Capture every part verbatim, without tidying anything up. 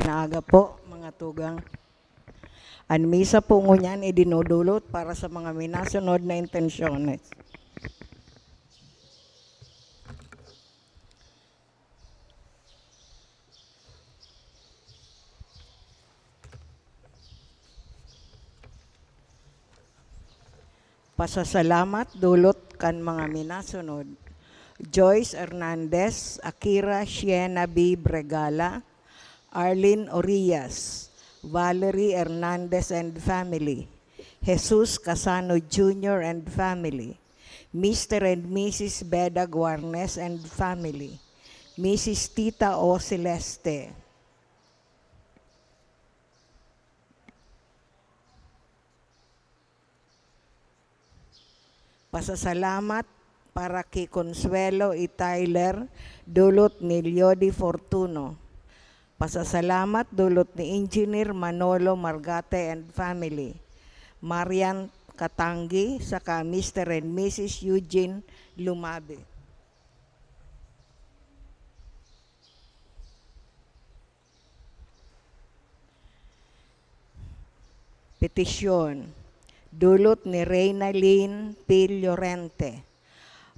Maaga po, mga tugang. An misa po ngunyan idinudulot para sa mga minasunod na intensyones. Pasasalamat dulot kan mga minasunod: Joyce Hernandez, Akira Siena B. Bregala, Arlene Orias, Valerie Hernandez and family, Jesus Casano Junior and family, Mister and Missus Beda Guarnes and family, Missus Tita O. Celeste. Pasasalamat para ki Consuelo y Tyler, dulot ni Liody Fortuno. Pasasalamat dulot ni Engineer Manolo Margate and family, Marian Katanggi, saka Mister and Missus Eugene Lumabe. Petisyon, dulot ni Reynalyn P. Llorente.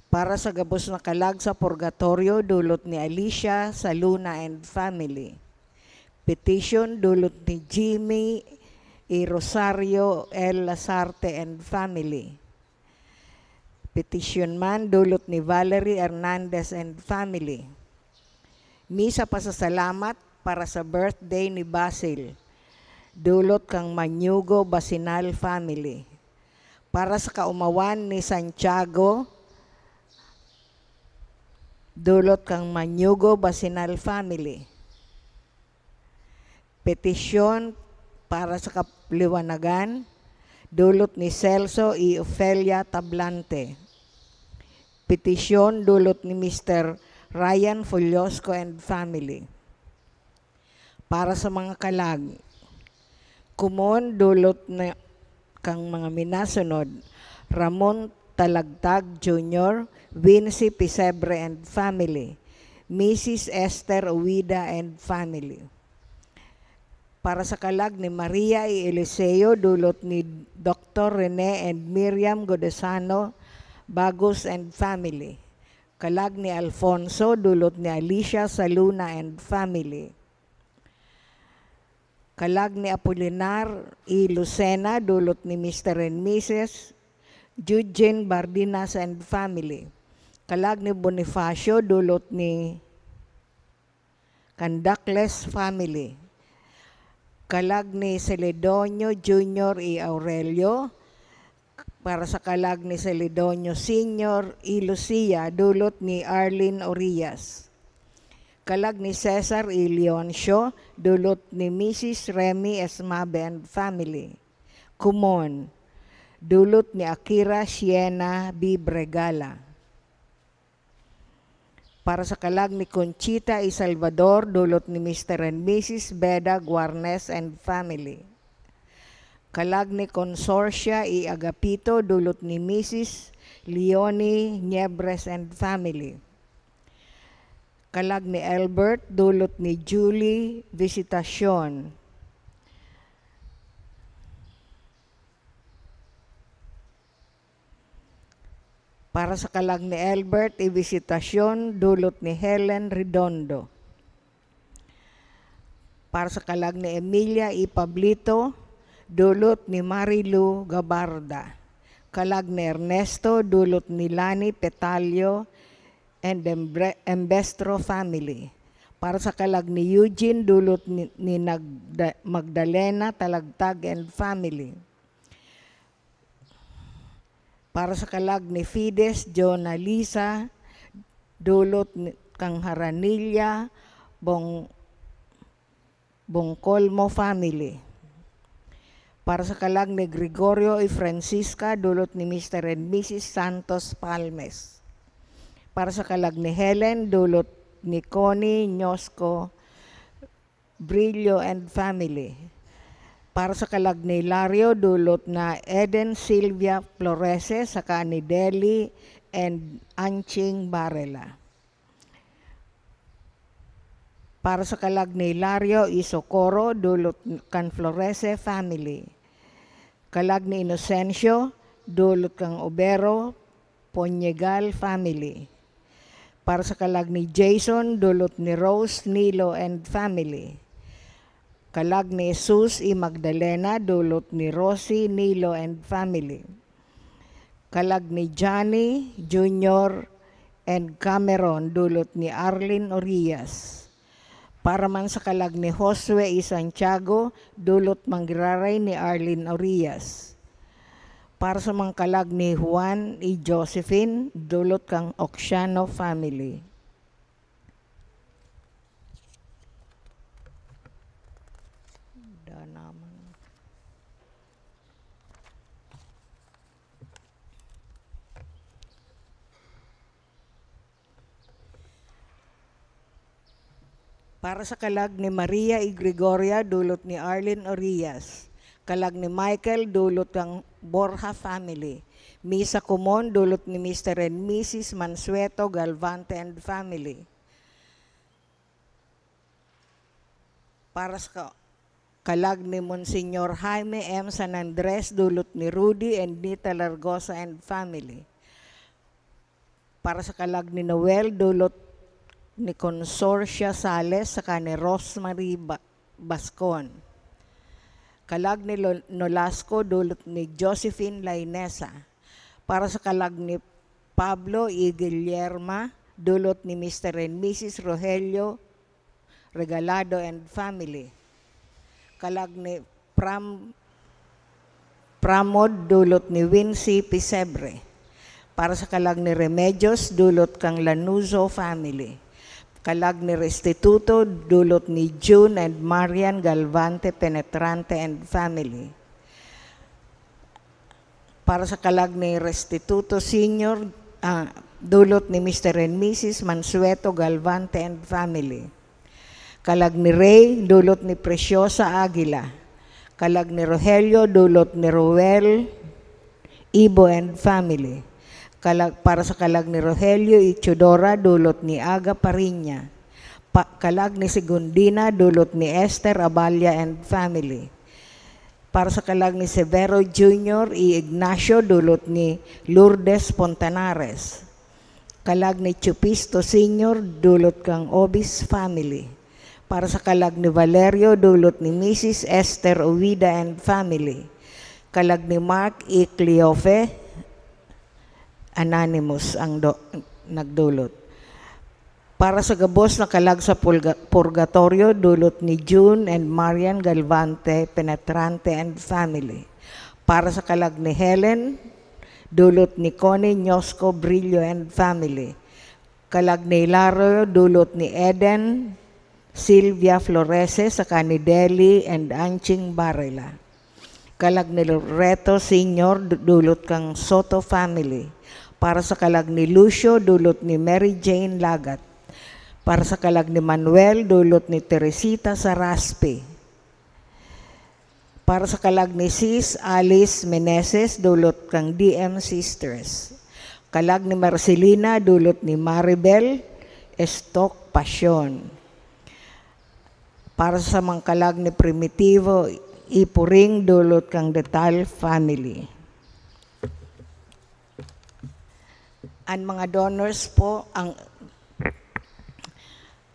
Para sa gabos na kalag sa purgatorio, dulot ni Alicia Saluna and family. Petisyon, dulot ni Jimmy y Rosario L. Lasarte and family. Petisyon man, dulot ni Valerie Hernandez and family. Misa pasasalamat para sa birthday ni Basil, dulot kan Mañugo Basinal family. Para sa kaomawan ni Santiago, dulot kan Mañugo Basinal family. Petisyon para sa Kaliwanagan, dulot ni Celso y Ofelia Tablante. Petisyon, dulot ni Mister Ryan Fullosco and family. Para sa mga kalag, komon, dulot na kan mga minasunod: Ramon Talagtag Junior, Wincy Pisebre and family, Missus Esther Uwida and family. Para sa kalag ni Maria y Eliseo, dulot ni Doktor Rene and Miriam Godesano Bagus and family. Kalag ni Alfonso, dulot ni Alicia Saluna and family. Kalag ni Apolinar y Lucena, dulot ni Mister and Missus Eugene Bardinas and family. Kalag ni Bonifacio, dulot ni Candacles family. Kalag ni Celedonio Junior y Aurelio, para sa kalag ni Celedonio Senior y Lucia, dulot ni Arlene Orias. Kalag ni Cesar y Leoncio, dulot ni Missus Remy Esmabe and family. Kumon, dulot ni Akira Siena B. Bregala. Para sa kalag ni Conchita y Salvador, dulot ni Mister and Missus Beda Guarnes and family. Kalag ni Consorcia y Agapito, dulot ni Missus Leonie Niebres and family. Kalag ni Albert, dulot ni Julie Visitacion. Para sa kalag ni Albert y Visitacion, dulot ni Helen Redondo. Para sa kalag ni Emilia y Pablito, dulot ni Marilu Gabarda. Kalag ni Ernesto, dulot ni Lani Petalio and Embre-, Embestro family. Para sa kalag ni Eugene, dulot ni, ni Nagda-, Magdalena Talagtag and family. Para sa kalag ni Fides Jonalisa, dulot ni, kan Haranilla, Bong-, Bongcolmo family. Para sa kalag ni Gregorio y Francisca, dulot ni Mister and Missus Santos Palmes. Para sa kalag ni Helen, dulot ni Connie Ñosco Brillo and family. Para sa kalag ni Lario, dulot na Eden Silvia Florese saka ni Deli and Anching Barela. Para sa kalag ni Hilario y Socorro, dulot kan Florece family. Kalag ni Inocencio, dulot kan Obero, Ponyegal family. Para sa kalag ni Jason, dulot ni Rose, Nilo, and family. Kalag ni Jesus y Magdalena, dulot ni Rosie, Nilo, and family. Kalag ni Johnny, Junior, and Cameron, dulot ni Arlene Orias. Para man sa kalag ni Josue y Santiago, dulot man giraray ni Arlene Orias. Para sa mga kalag ni Juan y Josephine, dulot kan Oxiano family. Danaman. Para sa kalag ni Maria y Gregoria, dulot ni Arlene Orias. Kalag ni Michael, dulot kan Borja family. Misa komon, dulot ni Mister and Missus Mansueto Galvante and family. Para sa ka-, kalag ni Monsignor Jaime M. San Andres, dulot ni Rudy and Nita Largosa and family. Para sa kalag ni Noel, dulot ni Consorcia Sales saka ni Rosemary Ba-, Bascon. Kalag ni Lo-, Nolasco, dulot ni Josephine Lainesa. Para sa kalag ni Pablo y Guillerma, dulot ni Mister and Missus Rogelio Regalado and family. Kalag ni Pram-, Pramod, dulot ni Wincy Pisebre. Para sa kalag ni Remedios, dulot kan Lanuzo family. Kalag ni Restituto, dulot ni June and Marian Galvante Penetrante and family. Para sa kalag ni Restituto Senior, ah, dulot ni Mister and Missus Mansueto Galvante and family. Kalag ni Rey, dulot ni Preciosa Aguila. Kalag ni Rogelio, dulot ni Roel Ibo and family. Kalag, para sa kalag ni Rogelio y Teodora, dulot ni Aga Pariña. Pa-, kalag ni Segundina, dulot ni Esther Aballa and family. Para sa kalag ni Severo Junior y Ignacio, dulot ni Lourdes Pontanares. Kalag ni Chupisto Senior, dulot kan Obis family. Para sa kalag ni Valerio, dulot ni Missus Esther Ovida and family. Kalag ni Mark y Cleofe, anonymous ang do-, nagdulot. Para sa gabos na kalag sa pulga-, purgatorio, dulot ni June and Marian Galvante Penetrante and family. Para sa kalag ni Helen, dulot ni Connie Ñosco Brillo and family. Kalag ni Hilario, dulot ni Eden, Silvia Florese, saka ni Deli and Anching Barela. Kalag ni Loreto Senior, du-, dulot kan Soto family. Para sa kalag ni Lucio, dulot ni Mary Jane Lagat. Para sa kalag ni Manuel, dulot ni Teresita Saraspe. Para sa kalag ni Sis Alice Meneses, dulot kan D M Sisters. Kalag ni Marcelina, dulot ni Maribel Stock Passion. Para sa mga kalag ni Primitivo Ipuring, dulot kan Detal family. An mga donors po, ang,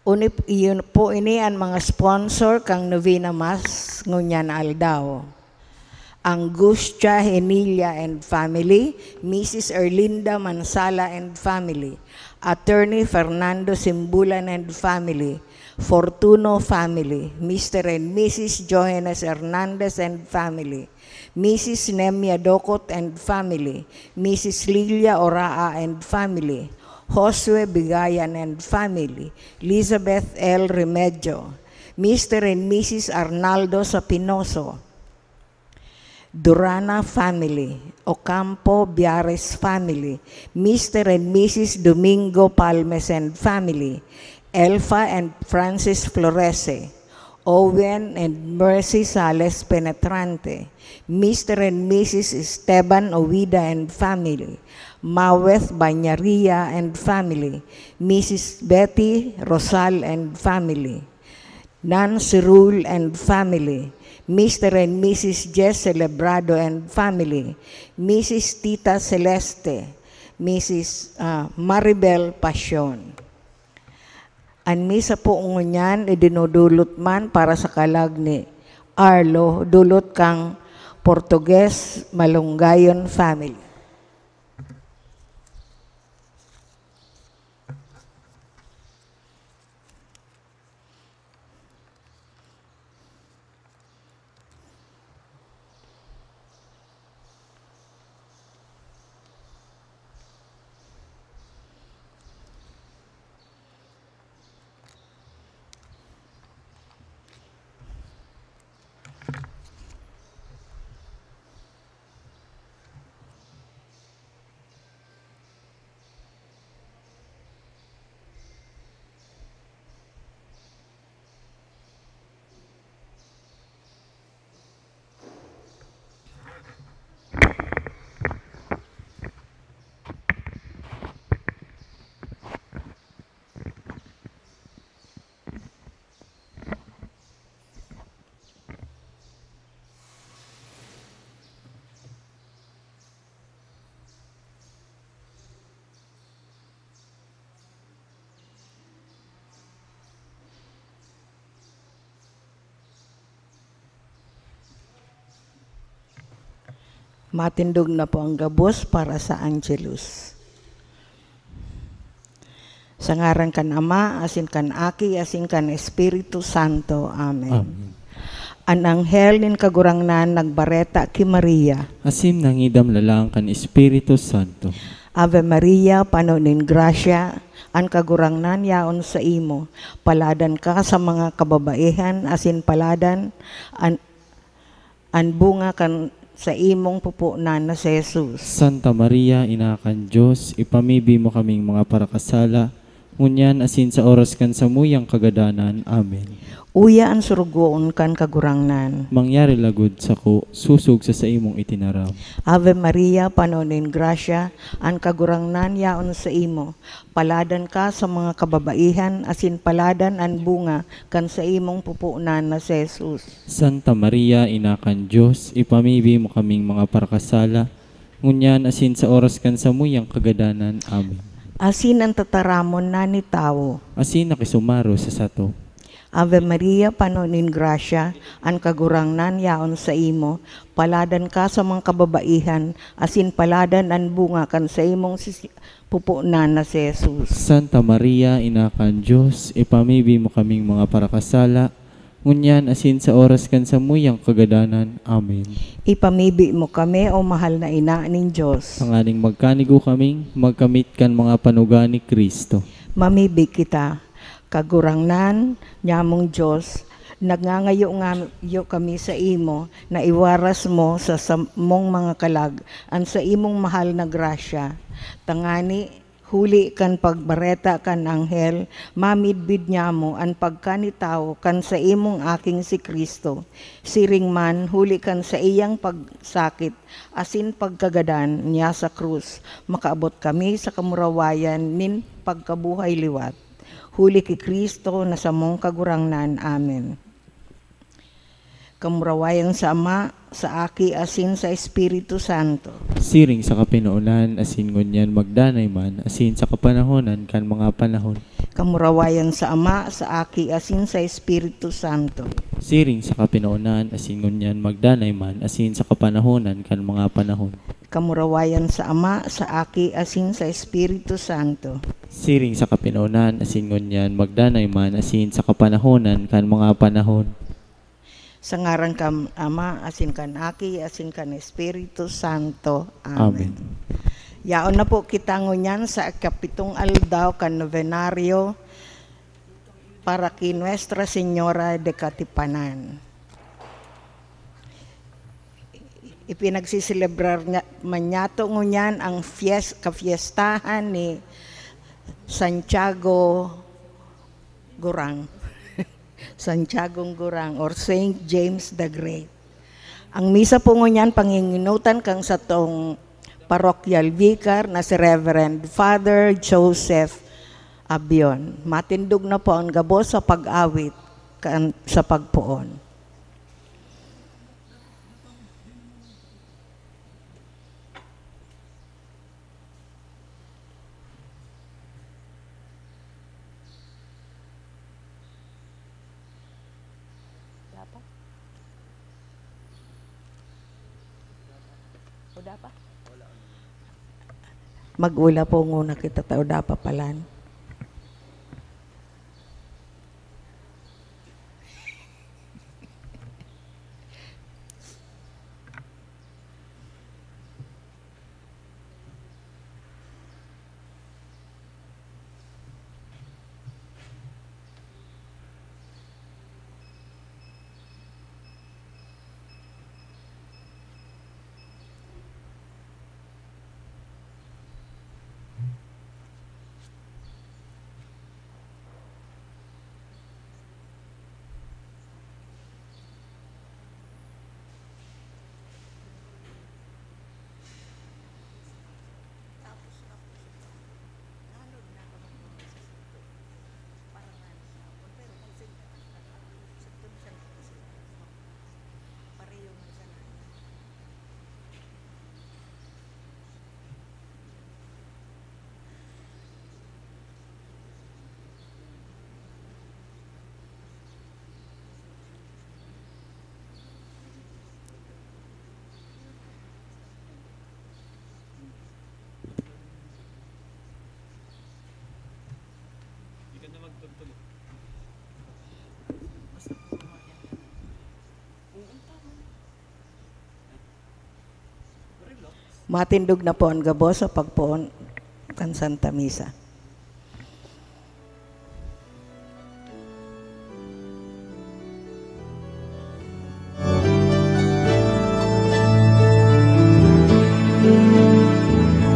uni-, iyon po ini an mga sponsor kan Novena Mass ngunyan aldaw. Angustia Henilla and family, Missus Erlinda Mansala and family, Attorney Fernando Simbulan and family, Fortuno family, Mister and Missus Johannes Hernandez and family, Missus Nemia Docot and family, Missus Lilia Oraa and family, Josue Bigayan and family, Elizabeth L. Remedio, Mister and Missus Arnaldo Sapinoso, Durana family, Ocampo Biares family, Mister and Missus Domingo Palmes and family, Elfa and Francis Florese, Owen and Mercy Sales Penetrante, Mister and Missus Esteban Ovida and family, Maweth Bañaria and family, Missus Betty Rosal and family, Nancy Rule and family, Mister and Missus Jess Celebrado and family, Missus Tita Celeste, Missus, ah, Maribel Pasion. An misa po ngunyan idinudulot man para sa kalag ni Arlo, dulot kan Portuguese Malunggayon family. Matindog na po ang gabos para sa Angelus. Sa ngaran kan Ama, asin kan Aki, asin kan Espiritu Santo. Amen. Amen. An anghel nin Kagurangnan nagbareta ki Maria. Asin nangidam lalang kan Espiritu Santo. Ave Maria, pano nin grasya, an Kagurangnan yaon saimo. Paladan ka sa mga kababaihan, asin paladan an, an bunga kan saimong pupunan na si Jesus. Santa Maria, Ina kan Dios, ipamibi mo kaming mga parakasala, ngunyan asin sa oras kan samuyang kagadanan. Amen. Uya an surugoon kan Kagurangnan. Mangyari lagod sako, sosog sa saimong itinaram. Ave Maria, pano nin grasya, an Kagurangnan yaon saimo. Paladan ka sa mga kababaihan, asin paladan an bunga kan saimong pupunan na si Jesus. Santa Maria, Ina kan Dios, ipamibi mo kaming mga parakasala, ngunyan asin sa oras kan samuyang kagadanan. Amen. Asin an tataramon na ni tawo. Asin nakisumaro sa sato. Ave Maria, pano nin grasya, an Kagurangnan yaon saimo. Paladan ka sa mga kababaihan, asin paladan an bunga kan saimong sisi-, pupunan na si Jesus. Santa Maria, Ina kan Dios, ipamibi mo kaming mga parakasala, ngunyan asin sa oras kan samuyang kagadanan. Amen. Ipamibi mo kami, O mahal na Ina nin Dios. Tanganing magkanigo kaming magkamit kan mga panuga ni Cristo. Mamibi kita. Kagurangnan, nyamong Dios, nagngangayo-ngayo kami saimo na iwaras mo sa samong mga kalag an saimong mahal na grasya, tangani, huli kan pagbareta kan anghel, mamidbid nyamo an pagkanitawo kan saimong Aking si Cristo. Siring man, huli kan saiyang pagsakit asin pagkagadan niya sa krus, makaabot kami sa kamurawayan nin pagkabuhay liwat. Huli ki Cristo na samong Kagurangnan. Amen. Kamurawayan sa Ama, sa Aki, asin sa Espiritu Santo. Siring sa kapinonan, asin ngunyan magdanay man, asin sa kapanahonan kan mga panahon. Kamurawayan sa Ama, sa Aki, asin sa Espiritu Santo. Siring sa kapinonan, asin ngunyan magdanay man, asin sa kapanahonan kan mga panahon. Kamurawayan sa Ama, sa Aki, asin sa Espiritu Santo. Siring sa kapinonan, asin ngunyan magdanay man, asin sa kapanahonan kan mga panahon. Sa ngaran kan Ama, asin kan Aki, asin kan Espiritu Santo. Amen. Amen. Yaon na po kita ngunyan sa ikapitong aldaw kan nobenaryo para ki Nuestra Señora de Katipanan. Ipinagsiselebrar nga, man nyato ngunyan ang fies-, kafiestahan ni Santiago Gurang. Santiago Gurang or Saint James the Great. Ang misa po ngunyan, panginginutan kan satong parokyal vicar na si Reverend Father Joseph Abion. Matindog na po ang gabos sa pag-awit. kan, sa pagpoon. Wala pa? Wala pa? Mag-ula po nguna kita ta, wala pa palan. Matindog na po an gabos sa pagpoon kan Santa Misa.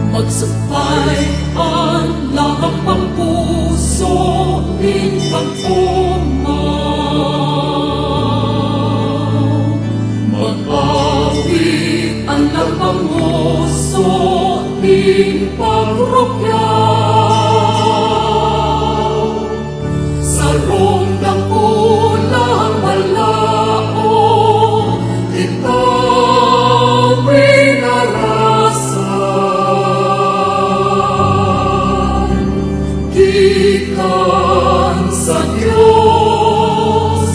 Magsampay an lakang pampuso nin pagtumaw. Mag-awit an lakang nguso nin pagrukyaw. Sarong dakulang balaog kita minarasan. Gikan sa Dios,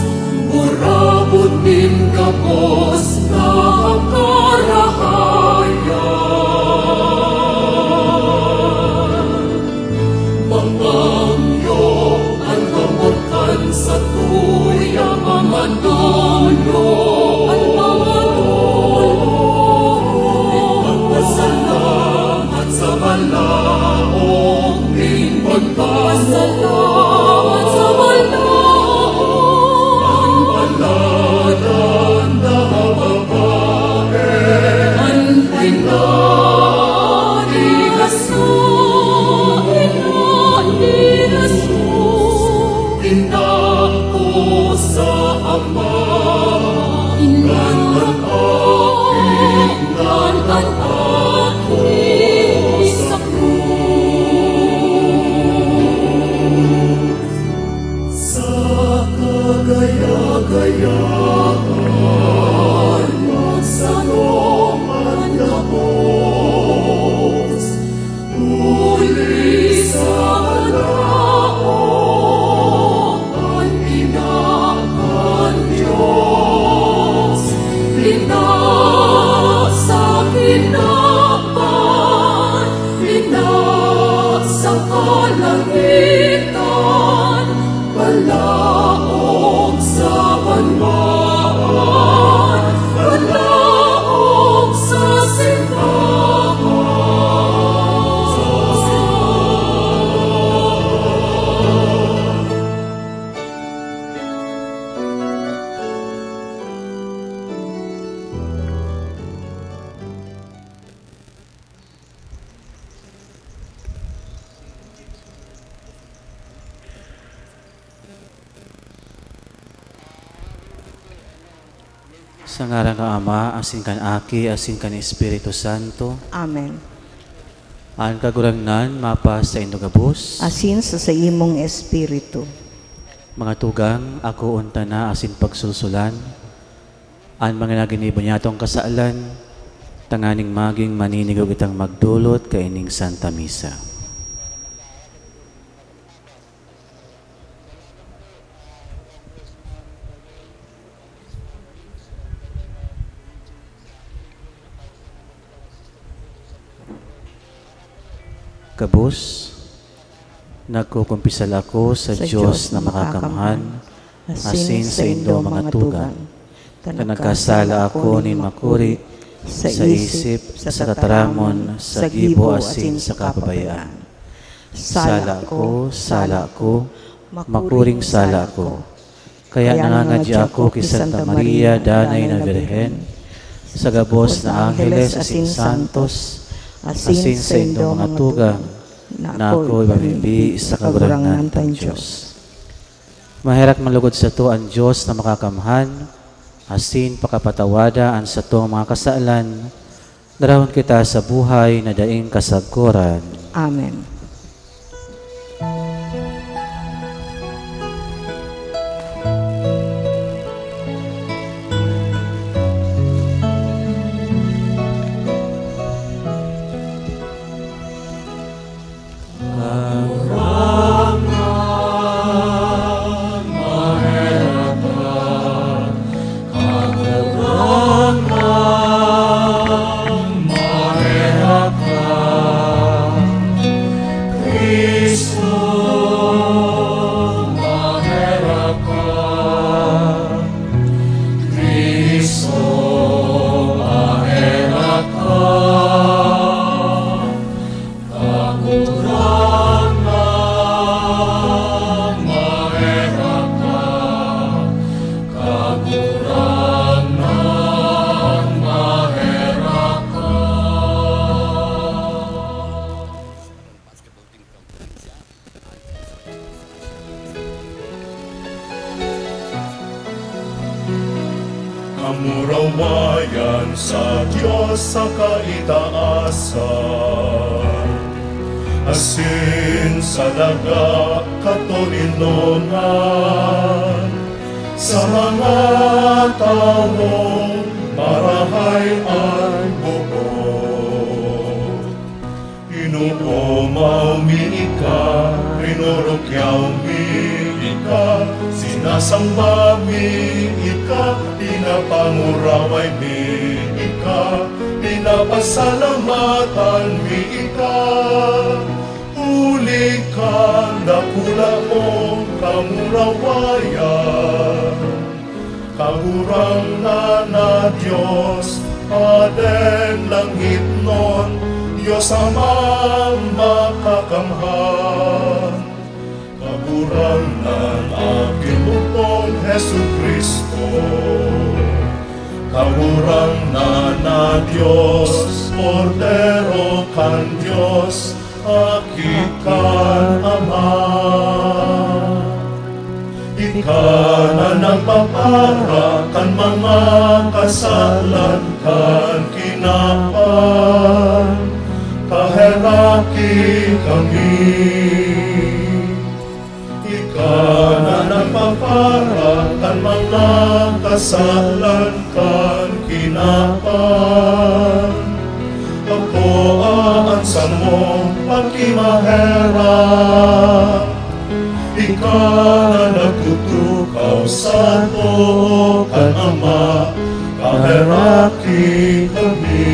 burabod nin gabos na karahayan. Mangangyo an kamot kan satuyang mga tulo. An mga tulo. Magpasalamat sa balaog nin pagpasalamat sa balaog. Ang paladan na babae. An paladan ni Jesus. Ina ko sa Ama, kan an Aki, kan an Aki sa krus. Sa kagaya-gayaan, magsanom an gabos. Huli sa balaog an Ina kan Dios, Ina sa kinaban, Ina sa kalangitan, balaog sa banwaan, balaog sa simbahan. Sa ngaran kan Ama, asin kan Aki, asin kan Espiritu Santo. Amen. An Kagurangnan mapasaindo gabos. Asin sa saimong espiritu. Mga tugang, akoon ta na asin pagsulsulan an mga naginibo niyatong kasalan, tanganing magin maninigog itang magdolot kaining Santa Misa. Gabos, nagkukumpisal ako sa Sa Diyos Diyos na na makakamhan, makakamhan, asin asin sa saindo indong mga mga tugang, tugang, ta ta nagkasala nagkasala ako ako nin nin makuri, makuri, sa sa isip, isip, sa sa tataramon, tataramon, sa sa gibo, gibo, asin asin sa sa kapabayaan. kapabayaan. Sala ko, sala ko, makuring sala ko. Kaya nangangadya ako ki Santa Maria, Danay na Birhen, sa gabos na angheles asin santos, asin sa indong mga tugang, na ako ibamibi sa Kagurangnan tang Diyos. Maherak man lugod sato an Diyos na makakamhan, asin pakapatawada an satong mga kasalan, darahon kita sa buhay na daing kasagkoran. Amen. Kamurawayan sa Dios sa kaitaasan, asin sa daga katoninongan, sa mga tawong marahay an boot. Inoomaw mi ika, rinurukyaw mi ika, sinasamba mi ika, pinapanguraway mi ika, pinapasalamatan mi ika. Huli kan dakula mong kamurawayan. Kagurangnan na Dios, Paden langitnon, Dios Amang makakamhan. Kagurangnan Aki mong Jesu-Cristo, Kagurangnan na Dios, Kordero kan Dios, Aki kan Ama. Ika na nagpapara kan mga kasalan kan kinaban, paheraki kami. Ika na nagpapara kan mga kasalan kan kinaban, akoa an samong pakimaherak. Ika na nagtutukaw sa too kan Ama, paheraki kami.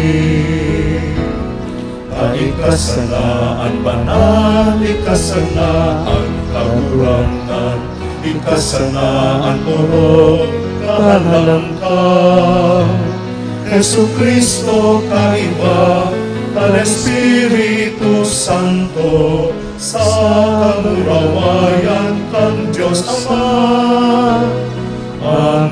Ta ika sana an banal, ika sana an kagurangnan, ika sana an orog kahalangkaw. Jesu-Cristo, kaiba kan Espiritu Santo, sa kamurawayan kan Dios Ama. Amen.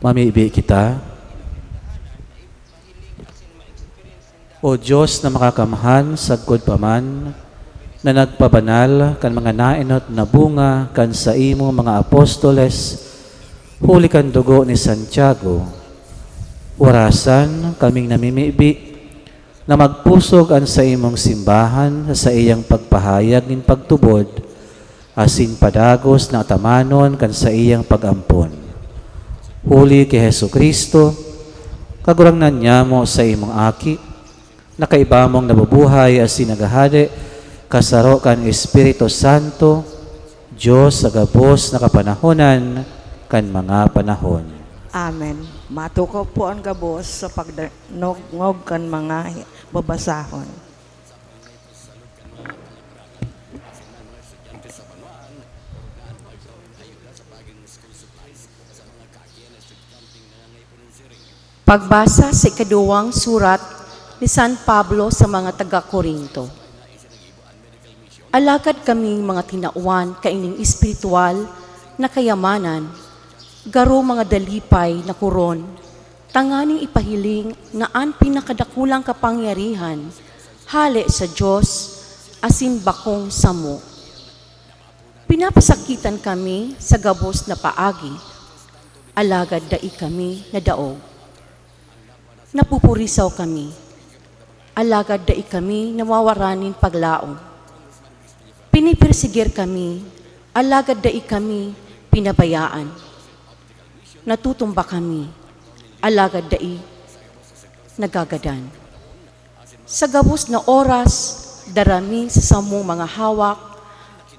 Mamibi kita. O Dios na makakamhan, sagkod pa man na nagpabanal kan mga naenot na bunga kan saimong mga apostoles, huli kan dugo ni Santiago, orasan kaming namimibi na magpusog an saimong simbahan sa saiyang pagpahayag nin pagtubod, asin padagos na atamanon kan saiyang pag-ampon. Huli ki Jesu-Cristo, Kagurangnan niamo, saimong Aki, na kaiba mong nabubuhay asin naghahade, kasaro kan Espiritu Santo, Dios sa gabos na kapanahonan kan mga panahon. Amen. Matukaw po an gabos sa pagdangog kan mga babasahon. Pagbasa sa ikaduwang surat ni San Pablo sa mga taga-Corinto. Alagad kaming mga tinawan kaining espiritual na kayamanan, garo mga dalipay na koron, tanganing ipahiling na an pinakadakulang kapangyarihan hale sa Dios asin bakong samo. Pinapasakitan kami sa gabos na paagi, alagad dai kami nadaog. Napupurisaw kami, alagad dai kami nawawaran nin paglaom. Pinipersegir kami, alagad dai kami pinabayaan. Natutumba kami, alagad dai nagagadan. Sa gabos na oras, dara mi sa samong mga hawak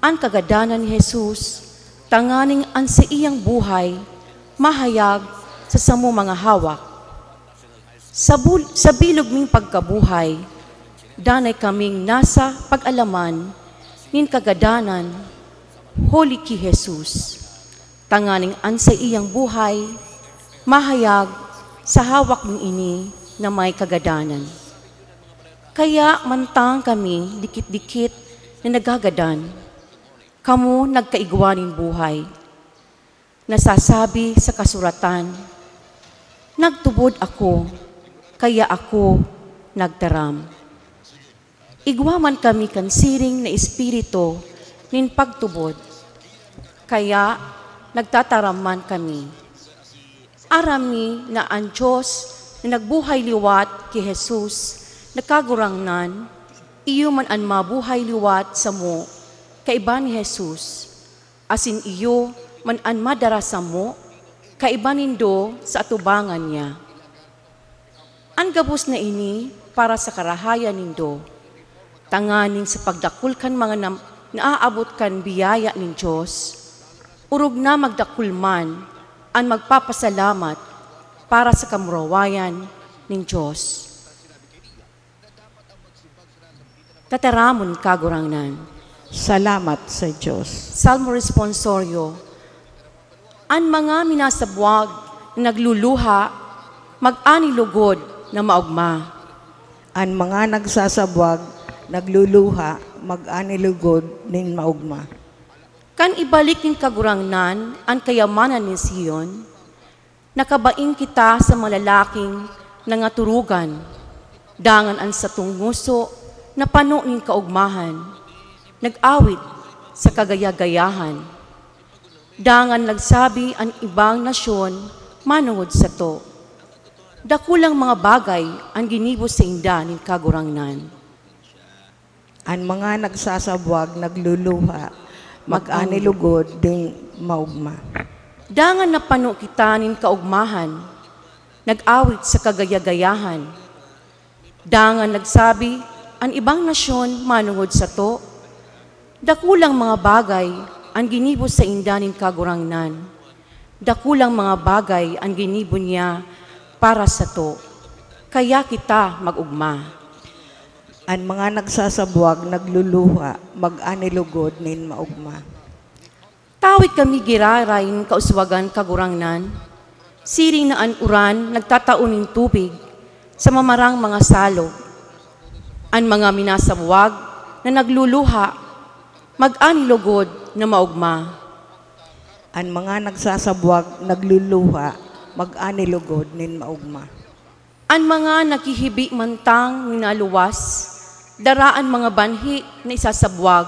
an kagadanan ni Jesus, tanganing an saiyang buhay mahayag sa samong mga hawak. Sa bul-, sa bilog ming pagkabuhay, danay kaming nasa pag-alaman nin kagadanan huli ki Jesus, tanganing an saiyang buhay mahayag sa hawak ming ini na may kagadanan. Kaya mantang kami dikit-dikit na nagagadan, kamo nagkaigwa nin buhay. Nasasabi sa kasuratan, "Nagtubod ako, kaya ako nagtaram." Igwa man kami kan siring na espiritu nin pagtubod, kaya nagtataram man kami. Aram mi na an Dios na nagbuhay liwat ki Jesus na Kagurangnan, iyo man an mabuhay liwat samo kaiba ni Jesus, asin iyo man an madara samo kaiba nindo sa atubangan niya. An gabos na ini para sa karahayan nindo, tanganing sa pagdakul kan mga nam-, naaabot kan biyaya nin Dios, orog na magdakul man an magpapasalamat para sa kamurawayan nin Dios. Tataramon, Kagurangnan. Salamat sa Dios. Salmo Responsorio. An mga minasabwag na nagluluha, mag-ani lugod na maogma. An mga nagsasabwag, nagluluha, mag-ani lugod nin maogma. Kan ibalik nin Kagurangnan an kayamanan nin Sion, nakabaing kita sa mga lalaking nangaturugan. Dangan an satong ngoso napano nin kaogmahan, nag-awit sa kagaya-gayahan. Dangan nagsabi an ibang nasyon manongod sato, "Dakulang mga bagay an ginibo sainda nin Kagurangnan." An mga nagsasabwag nagluluha, mag-ani lugod nin maogma. Dangan napano kita nin kaogmahan, nag-awit sa kagaya-gayahan. Dangan nagsabi an ibang nasyon manongod sato, "Dakulang mga bagay an ginibo sainda nin Kagurangnan. Dakulang mga bagay an ginibo niya para sato. Kaya kita mag-ogma." An mga nagsasabwag nagluluha, mag-ani lugod nin maogma. Tawit kami giraray nin kauswagan, Kagurangnan, siring na an uran nagtatao nin tubig sa mamarang mga salog. An mga minasabwag na nagluluha, mag-ani lugod na maogma. An mga nagsasabwag nagluluha, mag-ani lugod nin maogma. An mga naghihibi mantang minaluwas, dara an mga banhi na isasabwag.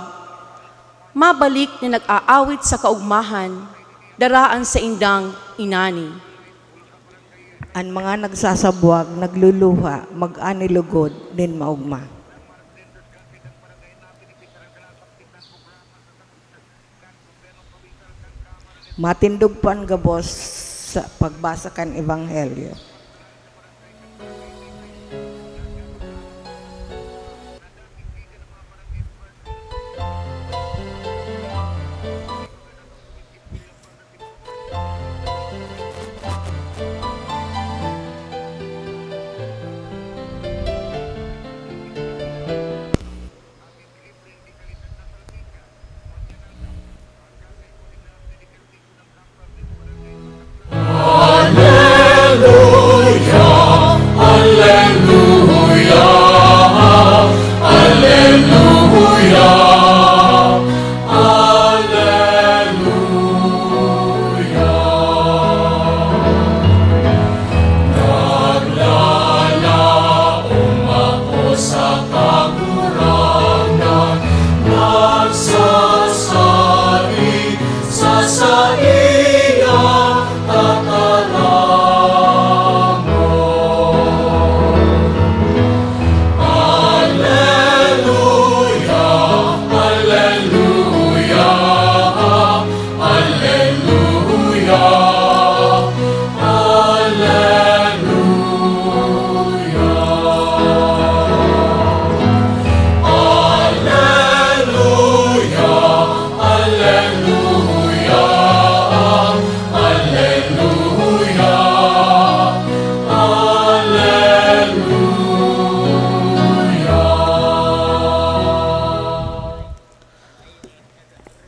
Mabalik na nag-aawit sa kaogmahan, dara an saindang inani. An mga nagsasabwag, nagluluha, mag-ani lugod nin maogma. Matindog po an gabos sa pagbasa kan Ebanghelyo.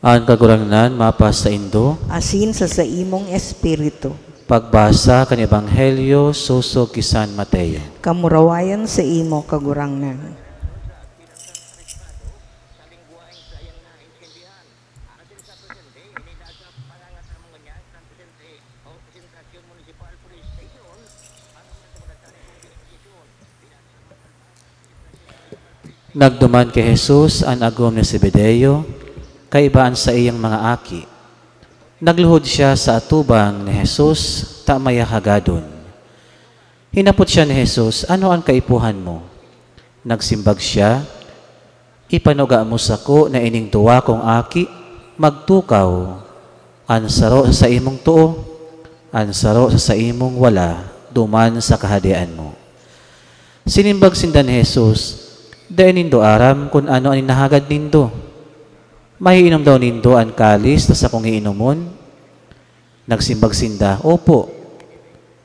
An Kagurangnan mapasaindo. Asin sa saimong espiritu. Pagbasa kan Ebanghelyo sosog ki San Mateo. Kamurawayan saimo, Kagurangnan. Nagduman ki Jesus an agom ni Zebedeo, kaiba an saiyang mga aki. Nagluhod siya sa atubang ni Jesus ta maya hagadon. Hinapot siya ni Jesus, "Ano an kaipuhan mo?" Nagsimbag siya, "Ipanuga mo sako na ining duwa kong aki magtukaw, an saro sa saimong too, an saro sa saimong wala, duman sa Kahadean mo." Sinimbag sinda ni Jesus, "Dai nindo aram kun ano an inahagad nindo. Maiinom daw nindo an kalis na sakong iinomon?" Nagsimbag sinda, "Opo."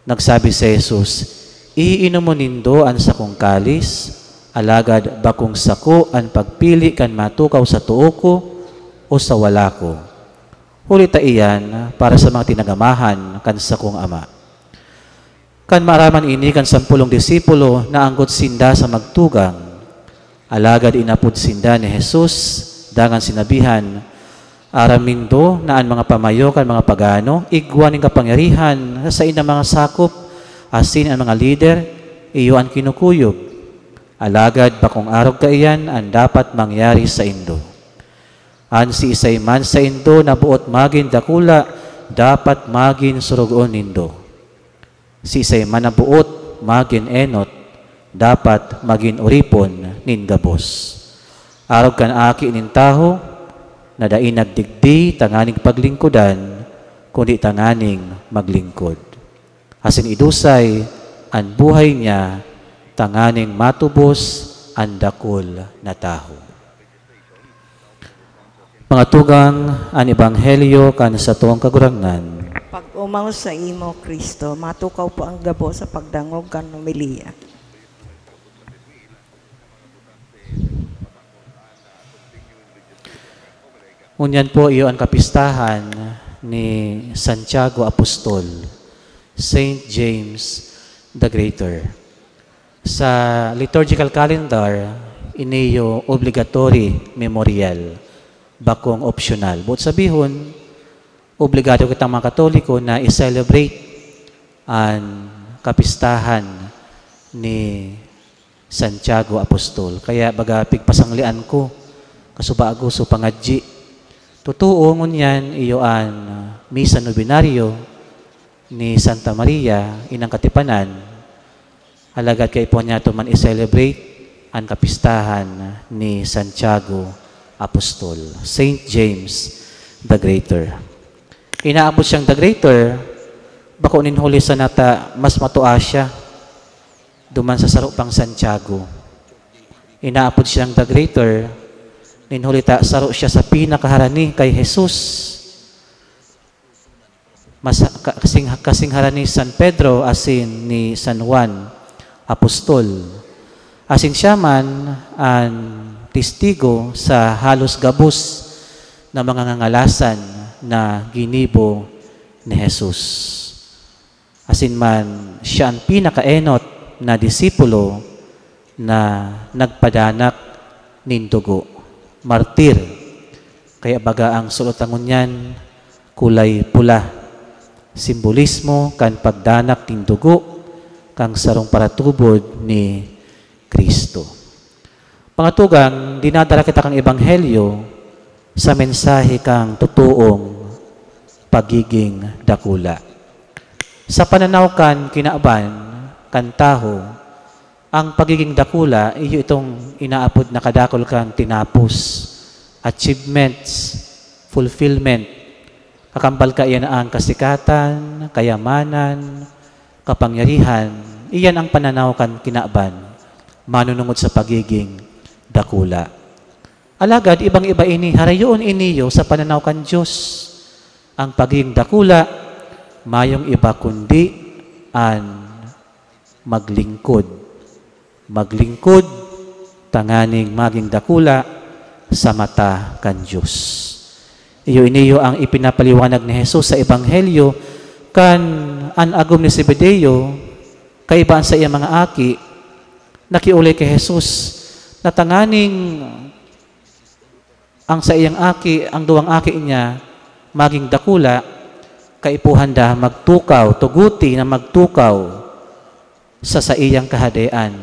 Nagsabi si Jesus, "Iinomon nindo an sakong kalis, alagad bakong sako an pagpili kan matukaw sa too ko o sa wala ko. Huli ta iyan para sa mga tinagamahan kan sakong Ama." Kan maaraman ini kan sampolong disipulo, naanggot sinda sa magtugang. Alagad inapod sinda ni Jesus, dangan sinabihan, "Aram nindo na an mga pamayo kan mga pagano igwa nin kapangyarihan sa saindang mga sakop asin an mga lider iyo an kinukuyog. Alagad bakong arog kaiyan an dapat mangyari saindo. An siisay man saindo na boot magin dakula, dapat magin sorogoon nindo. Siisay man na boot magin enot, dapat magin oripon nin gabos. Arog kan Aki nin Tawo, na dai nagdigdi tanganing paglingkodan, kundi tanganing maglingkod, asin idusay an buhay niya tanganing matubos an dakul na tawo." Mga tugang, an Ebanghelyo kan satong Kagurangnan. Pag-omaw saimo, Cristo. Matukaw po an gabos sa pagdangog kan homilya. Ngunyan po, iyo an kapistahan ni Santiago Apostol, Saint James the Greater. Sa liturgical calendar, ini iyo obligatory memorial, bakong optional. Boot sabihon, obligado kitang mga Katoliko na i-celebrate an kapistahan ni Santiago Apostol. Kaya baga pigpasanglian ko, kasubago so pangadyi. Totoo, ngunyan iyo an, ah, Misa Novenario, ni Santa Maria, inang Katipanan, alagad kaipuhan niyato man i-celebrate an kapistahan ni Santiago Apostol, Saint James the Greater. Inaapod siyang the Greater, bako nin huli sana ta mas matua siya duman sa saro pang Santiago. Inaapod siyang the Greater, nin huli ta saro siya sa pinakaharani kay Jesus. Mas, ka-, kasing, kasing harani ni San Pedro asin ni San Juan, apostol. Asin siya man an testigo sa halos gabos na mga ngangalasan na ginibo ni Jesus. Asin man, siya an pinakaenot na disipulo na nagpadanak nin dugo, martir. Kaya baga ang sulot ta ngunyan, kulay pula, simbolismo kan pagdanak nin dugo kan sarong paratubod ni Cristo. Mga tugang, dinadara kita kan Ebanghelyo sa mensahe kan totoong pagiging dakula. Sa pananaw kan kinaban kan tawo, ang pagiging dakula iyo itong inaapod na kadakul kan tinapos, achievements, fulfillment. Kakambal kaiyan an kasikatan, kayamanan, kapangyarihan. Iyan ang pananaw kan kinaban, manunungod sa pagiging dakula. Alagad ibang-iba ini, harayoon iniyo sa pananaw kan Dios. Ang pagiging dakula, mayong iba kundi an maglingkod. Maglingkod tanganing magin dakula sa mata kan Dios. Iyo iniyo ang ipinapaliwanag ni Jesus sa Ebanghelyo kan an agom ni Zebedeo, kaiba an saiyang mga aki, nakiolay ki Jesus na tanganing ang saiyang aki, ang duwang aki niya, magin dakula, kaipuhan da magtukaw, tuguti na magtukaw sa saiyang kahadean,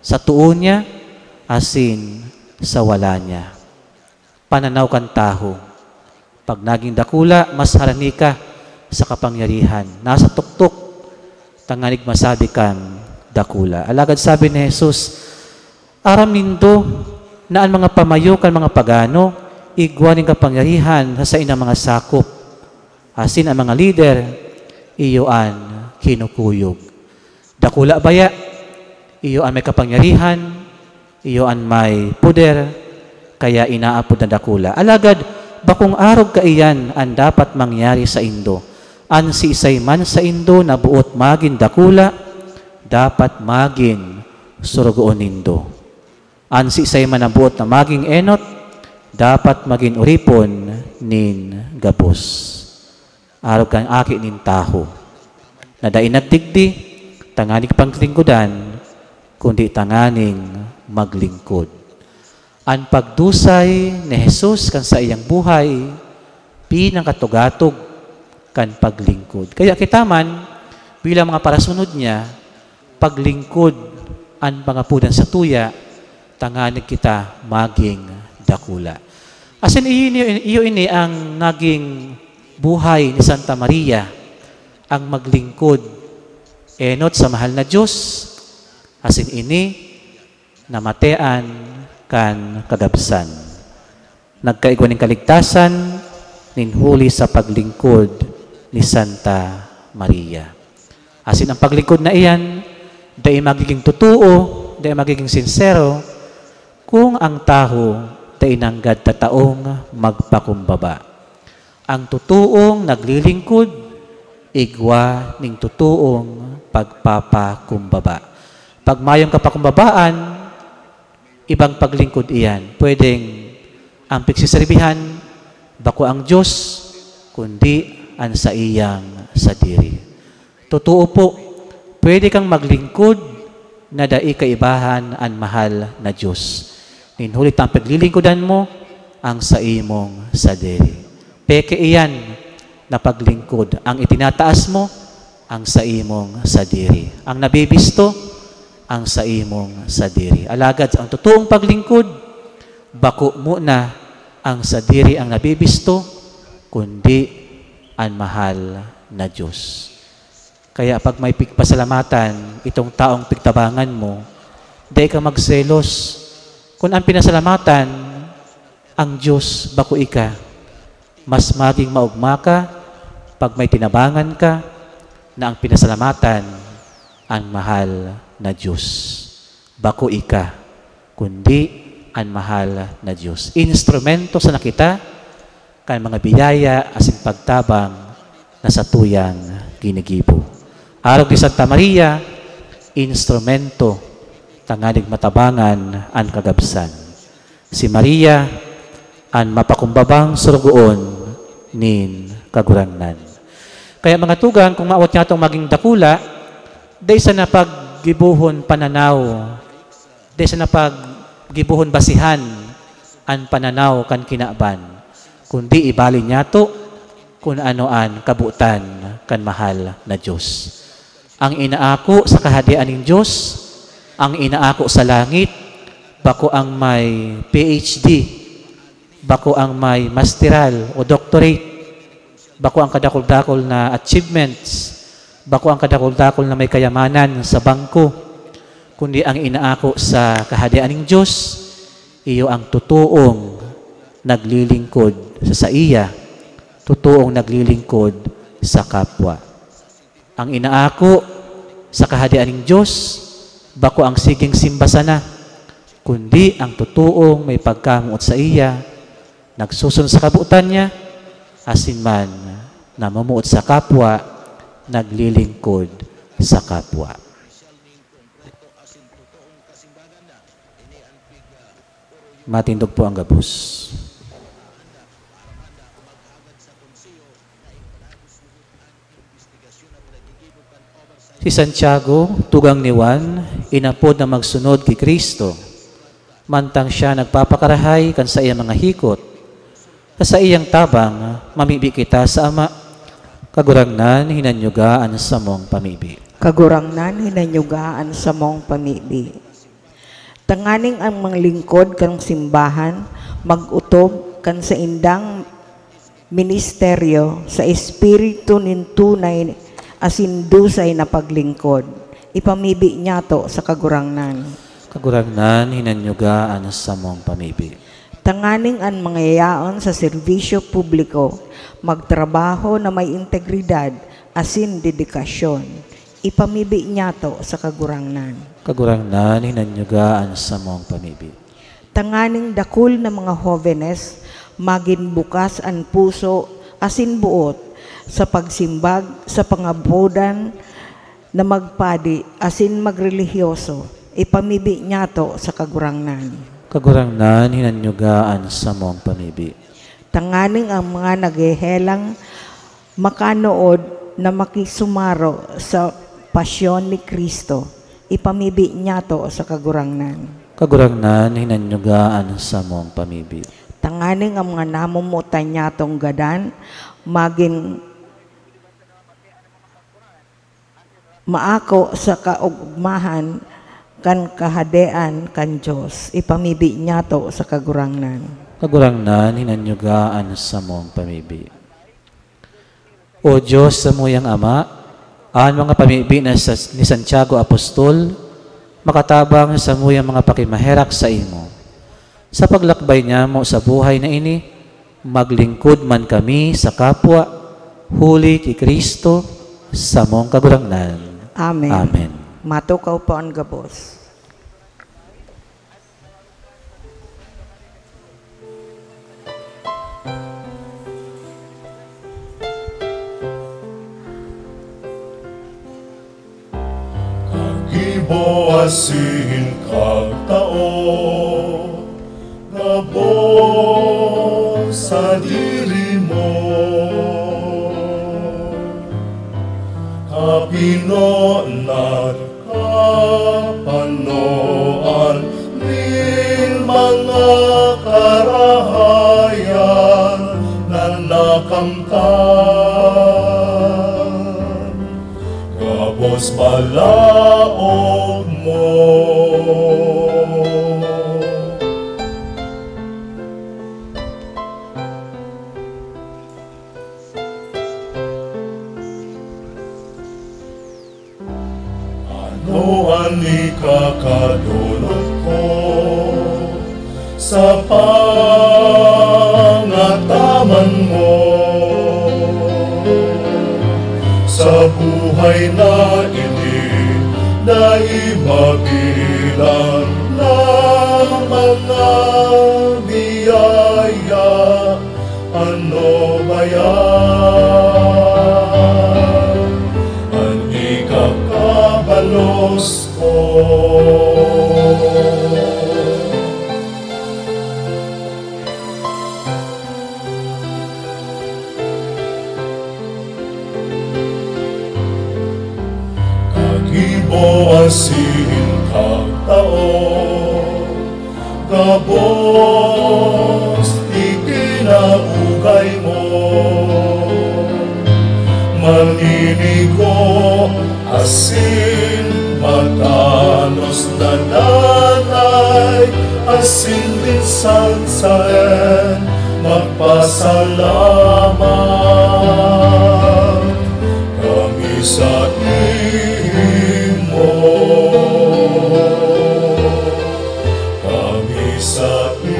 sa too niya asin sa wala niya. Pananaw kan tawo. Pag nagin dakula, mas harani ka sa kapangyarihan. Nasa tuktok, tanganing masabi kang dakula. Alagad sabi ni Jesus, "Aram nindo na an mga pamayo kan mga pagano igwa nin kapangyarihan sa saindang mga sakop, asin an mga lider iyo an kinukuyog." Dakula baya, iyo an may kapangyarihan, iyo an may poder, kaya inaapod na dakula. Alagad bakong arog kaiyan an dapat mangyari saindo. An siisay man saindo na boot magin dakula, dapat magin sorogoon nindo. An siisay man na boot na magin enot, dapat magin oripon nin gabos. Arog kan Aki nin Tawo, na dai nagdigdi tanganing paglingkodan, kundi tanganing maglingkod. An pagdusay ni Jesus kan saiyang buhay, pinakatugatog kan paglingkod. Kaya kita man, bilang mga parasunod niya, paglingkod an pangapodan satuya, tanganing kita magin dakula. Asin iyo ini, iyo ini ang nagin buhay ni Santa Maria, ang maglingkod enot sa mahal na Dios, asin ini namatean kan kagabsan. Nagkaigwa nin kaligtasan nin huli sa paglingkod ni Santa Maria. Asin an paglingkod na iyan, dai magigin totoo, dai magigin sinsero, kung an tawo dai nanggad tataong magpakumbaba. An totoong naglilingkod, igwa nin totoong pagpapakumbaba. Pag mayong kapakumbabaan, ibang paglingkod iyan. Pwedeng an pigsiserbihan, bako an Dios, kundi an saiyang sadiri. Totoo po, pwede kang maglingkod na dai kaibahan an mahal na Dios. Nin huli ta an paglilingkodan mo, an saimong sadiri. Peke iyan na paglingkod. Ang itinataas mo, an saimong sadiri. Ang nabibisto, an saimong sadiri. Alagad an totoong paglingkod, bako muna an sadiri an nabibisto, kundi an mahal na Dios. Kaya pag may pigpasalamatan itong taong pigtabangan mo, dai ka magselos. Kun ang pinasalamatan, ang Diyos, bako ika, mas maging maogma ka pag may tinabangan ka na ang pinasalamatan, ang mahal na Diyos. Bako ika, kundi an mahal na Diyos. Instrumento sana kita kan mga biyaya asin pagtabang na satuyang ginigibo. Arog ni Santa Maria, instrumento tanganing matabangan an kagabsan. Si Maria, an mapakumbabang sorogoon nin Kagurangnan. Kaya, mga tugang, kung maawat niya itong maging dakula, dai sana paggibohon pananaw, dai sana paggibohon basihan an pananaw kan kinaban, kundi ibali niyato kun ano an kabotan kan mahal na Diyos. Ang inaako sa Kahadean nin Diyos, ang inaako sa langit, bako ang may P H D, bako ang may masteral o doctorate, bako ang kadakul-dakul na achievements, bako ang kadakul-dakul na may kayamanan sa bangko, kundi ang inaako sa Kahadean nin Diyos, iyo ang totoong naglilingkod sa saiya, totoong naglilingkod sa kapwa. Ang inaako sa Kahadean nin Diyos, bako ang siging simba sana, kundi ang totoong may pagkamoot saiya, nagsusunod sa kabotan niya, asin man namumuot sa kapwa, naglilingkod sa kapwa. Matindog po ang gabos. Si Santiago, tugang ni Juan, inapod na magsunod ki Cristo, mantang siya nagpapakarahay kan saiyang mga hikot, sa saiyang tabang, mamibi kita sa Ama. Kagurangnan, hinanyuga an samong pamibi. Kagurangnan, hinanyuga an samong pamibi. Tanganing ang mga lingkod kan simbahan mag-otob kan saindang ministeryo sa espiritu nin tunay asin dusay na paglingkod. Ipamibi niyato sa Kagurangnan. Kagurangnan, hinanyuga an samong pamibi. Tanganing an mga yaon sa serbisyo publiko magtrabaho na may integridad asin dedikasyon. Ipamibi niyato sa Kagurangnan. Kagurangnan, hinanyuga an samong pamibi. Tanganing dakul na mga hobenes magin bukas an puso asin boot sa pagsimbag sa pangabodan na magpadi asin magrelihiyoso. Ipamibi niyato sa Kagurangnan. Kagurangnan, hinanyuga an samong pamibi. Tanganing ang mga naghehelang makanood na makisumaro sa pasyon ni Cristo, ipamibi niyato sa Kagurangnan. Kagurangnan, hinanyuga an samong pamibi. Tanganing ang mga namomotan niyatong gadan magin maako sa kaogmahan kan Kahadean kan Dios, ipamibi niyato sa Kagurangnan. Kagurangnan, hinanyuga an samong pamibi. O Dios, samuyang Ama, an mga pamibi na sa, ni Santiago Apostol, makatabang sa samuyang mga pakimaherak saimo. Sa paglakbay niyamo sa buhay na ini, maglingkod man kami sa kapwa, huli ki Cristo, samong Kagurangnan. Amen. Amen. Matukaw po an gabos. Kagibo asin kagtao, gabos sadiri mo. Kapinonan, kapanoan nin mga karahayan na nakamtan. Gabos balaog mo. An ikakadolot ko sa pangataman mo. Sa buhay na ini, dai mabilang na mga biyaya. Ano ba yan? An ikakabalos ko. Kagibo asin kagtao, gabos ikinaugay mo. Maninigo asin matanos na danay, asin minsan saen magpasalamat kami saimo. Kami saimo.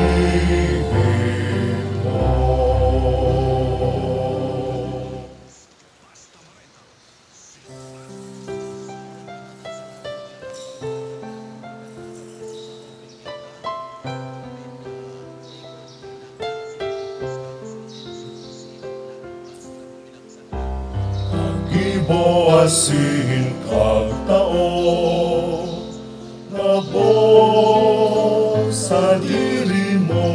Kagibo asin kagtao, gabos sadiri mo.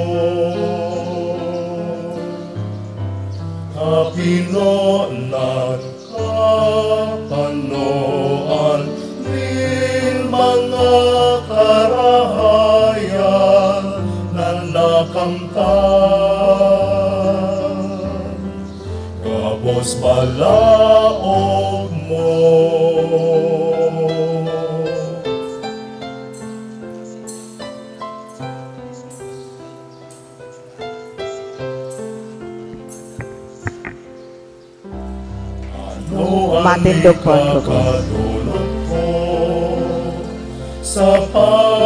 Kapinonan, kapanoan nin mga karahayan na nakamtan. Gabos balaog mo. Ano ang Matindog po ang loob. Ikakadolot ko sa pangataman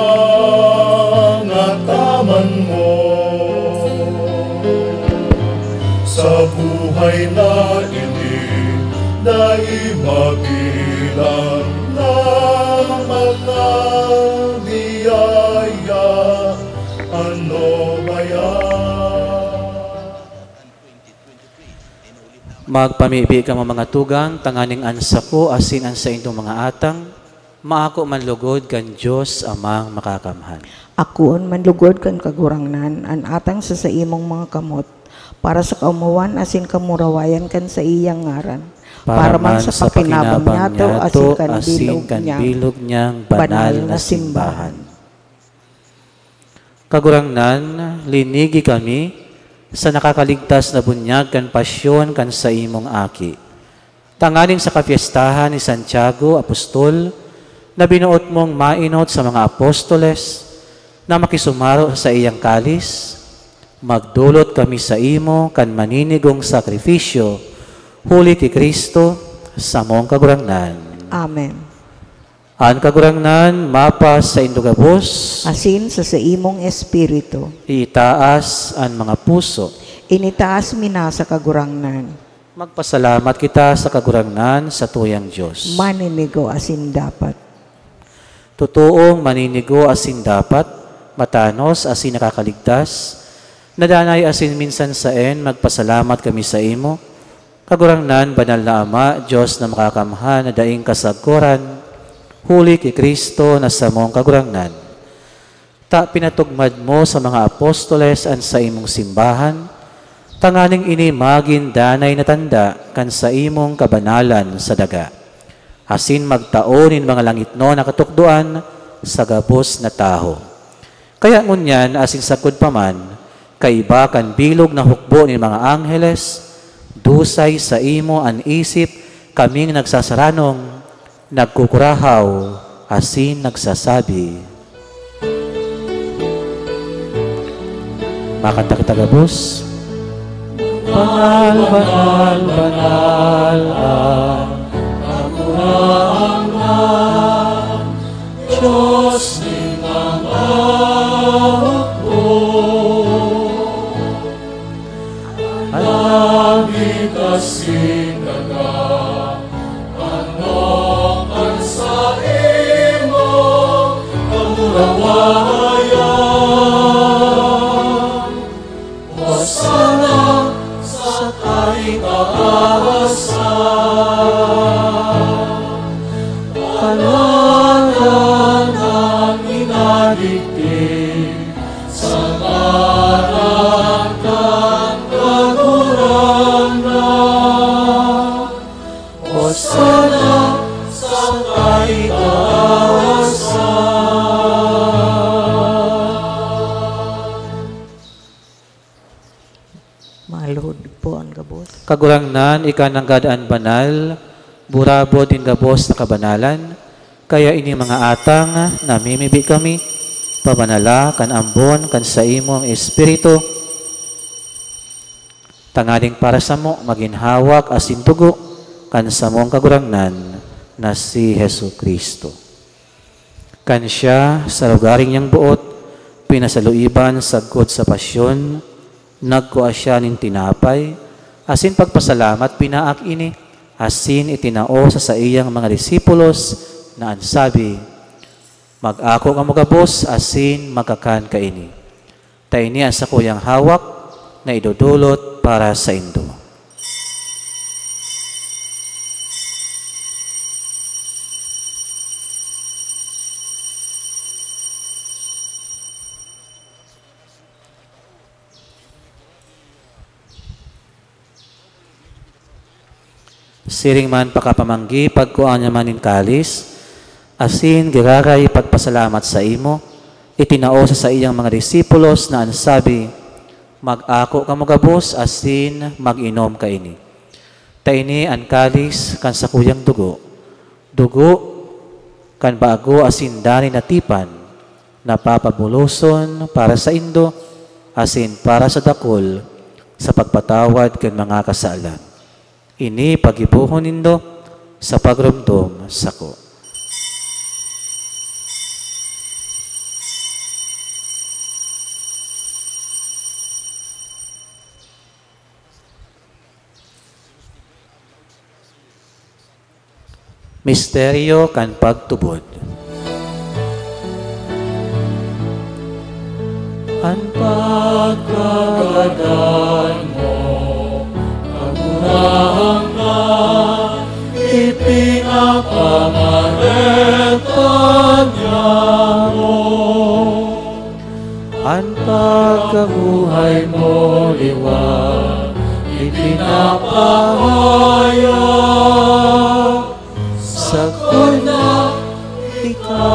mo. Sa buhay na ini, dai mabilang na mga biyaya. Ano ba yan? Magpamibi kamo, mga tugang, tanganing an sako asin an saindong mga atang maako man lugod kan Dios Amang Makakamhan. Akoon man lugod kan Kagurangnan an atang sa saimong mga kamot, para sa kaomawan asin kamurawayan kan saiyang ngaran, para man sa pakinabang niyato asin kan bilog niyang banal na simbahan. Kagurangnan, linigi kami sa nakakaligtas na bunyag kan pasyon kan saimong Aki, tanganing sa kapyestahan ni Santiago Apostol, na binoot mong mainot sa mga apostoles na makisumaro sa saiyang kalis, magdolot kami saimo kan maninigong sakrifisyo, huli ki Cristo, samong Kagurangnan. Amen. An Kagurangnan mapasaindo gabos. Asin sa saimong espiritu. Itaas an mga puso. Initaas mi na sa Kagurangnan. Magpasalamat kita sa Kagurangnan, satuyang Dios. Maninigo asin dapat. Totoong maninigo asin dapat, matanos asin nakakaligtas, na danay asin minsan saen magpasalamat kami saimo, Kagurangnan, Banal na Ama, Dios na Makakamhan na daing kasagkoran, huli ki Cristo na samong Kagurangnan. Ta pinatugmad mo sa mga apostoles an saimong simbahan, tanganing ini magin danay na tanda kan saimong kabanalan sa daga, asin magtao nin mga langitnon na katukdoan sa gabos na tawo. Kaya ngunyan asin sagkod pa man, kaiba kan bilog na hukbo nin mga angheles, dusay saimo an isip kaming nagsasaranom, nagkukurahaw, asin nagsasabi, makanta kita gabos. Banal, banal, banal an Kagurangnan. Dios nin mga hukbo, alagad asin daga, ano kan saimong kamurawayan. Hosana sa kaitaasan. Paladan an minadigdi sa ngaran kan Kagurangnan. Hosana sa kaitaasan. Maluhod po an gabos. Kagurangnan, ika nanggad an banal, burabod nin gabos na kabanalan, kaya ini mga atang namimibi kami, pabanala kan ambon kan saimong Espiritu, tanganing para samo magin hawak asin dugo kan samong Kagurangnan na si Jesu-Cristo. Kan siya, sa lugaring niyang boot, pinasaluiban sagkod sa pasyon, nagkua siya nin tinapay, asin pagpasalamat, pinaak ini, asin itinao sa saiyang mga disipulos na an sabi, "Mag-ako kamo gabos asin magkakan kaini. Ta ini an sakuyang hawak na idodolot para saindo." Siring man pakapamanggi, pagkua niya man nin kalis, asin giraray pagpasalamat saimo, itinao sa saiyang mga disipulos na an sabi, "Mag-ako kamo gabos asin mag-inom kaini. Ta ini an kalis kan sakuyang dugo, dugo kan bago asin danay na tipan, na papabuloson para saindo asin para sa dakul sa pagpatawad kan mga kasalan. Ini paggibohon nindo sa pagromdom sako." Misteryo kan pagtubod. An pagkagadan mo, Kagurangnan, ipinapamareta niamo. An pagkabuhay mo liwat ipinapahayag, sagkod na ika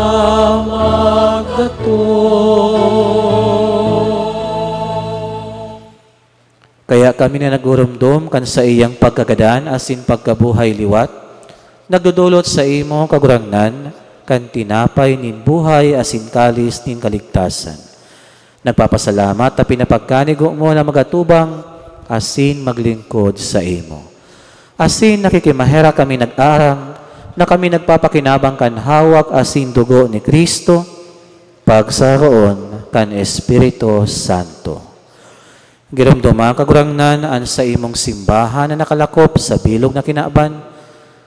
magdatong. Kaya kami na nagurumdom kan saiyang pagkagadan asin pagkabuhay liwat, nagdodolot saimo, Kagurangnan, kan tinapay nin buhay asin kalis nin kaligtasan. Nagpapasalamat ta pinapagkanigo mo na magatubang asin maglingkod saimo. Asin nakikimaherak kami nag-aarang na kami nagpapakinabang kan hawak asin dugo ni Cristo, pagsaroon kan Espiritu Santo. Giromdoma, Kagurangnan, an saimong simbahan na nakalakop sa bilog na kinaban,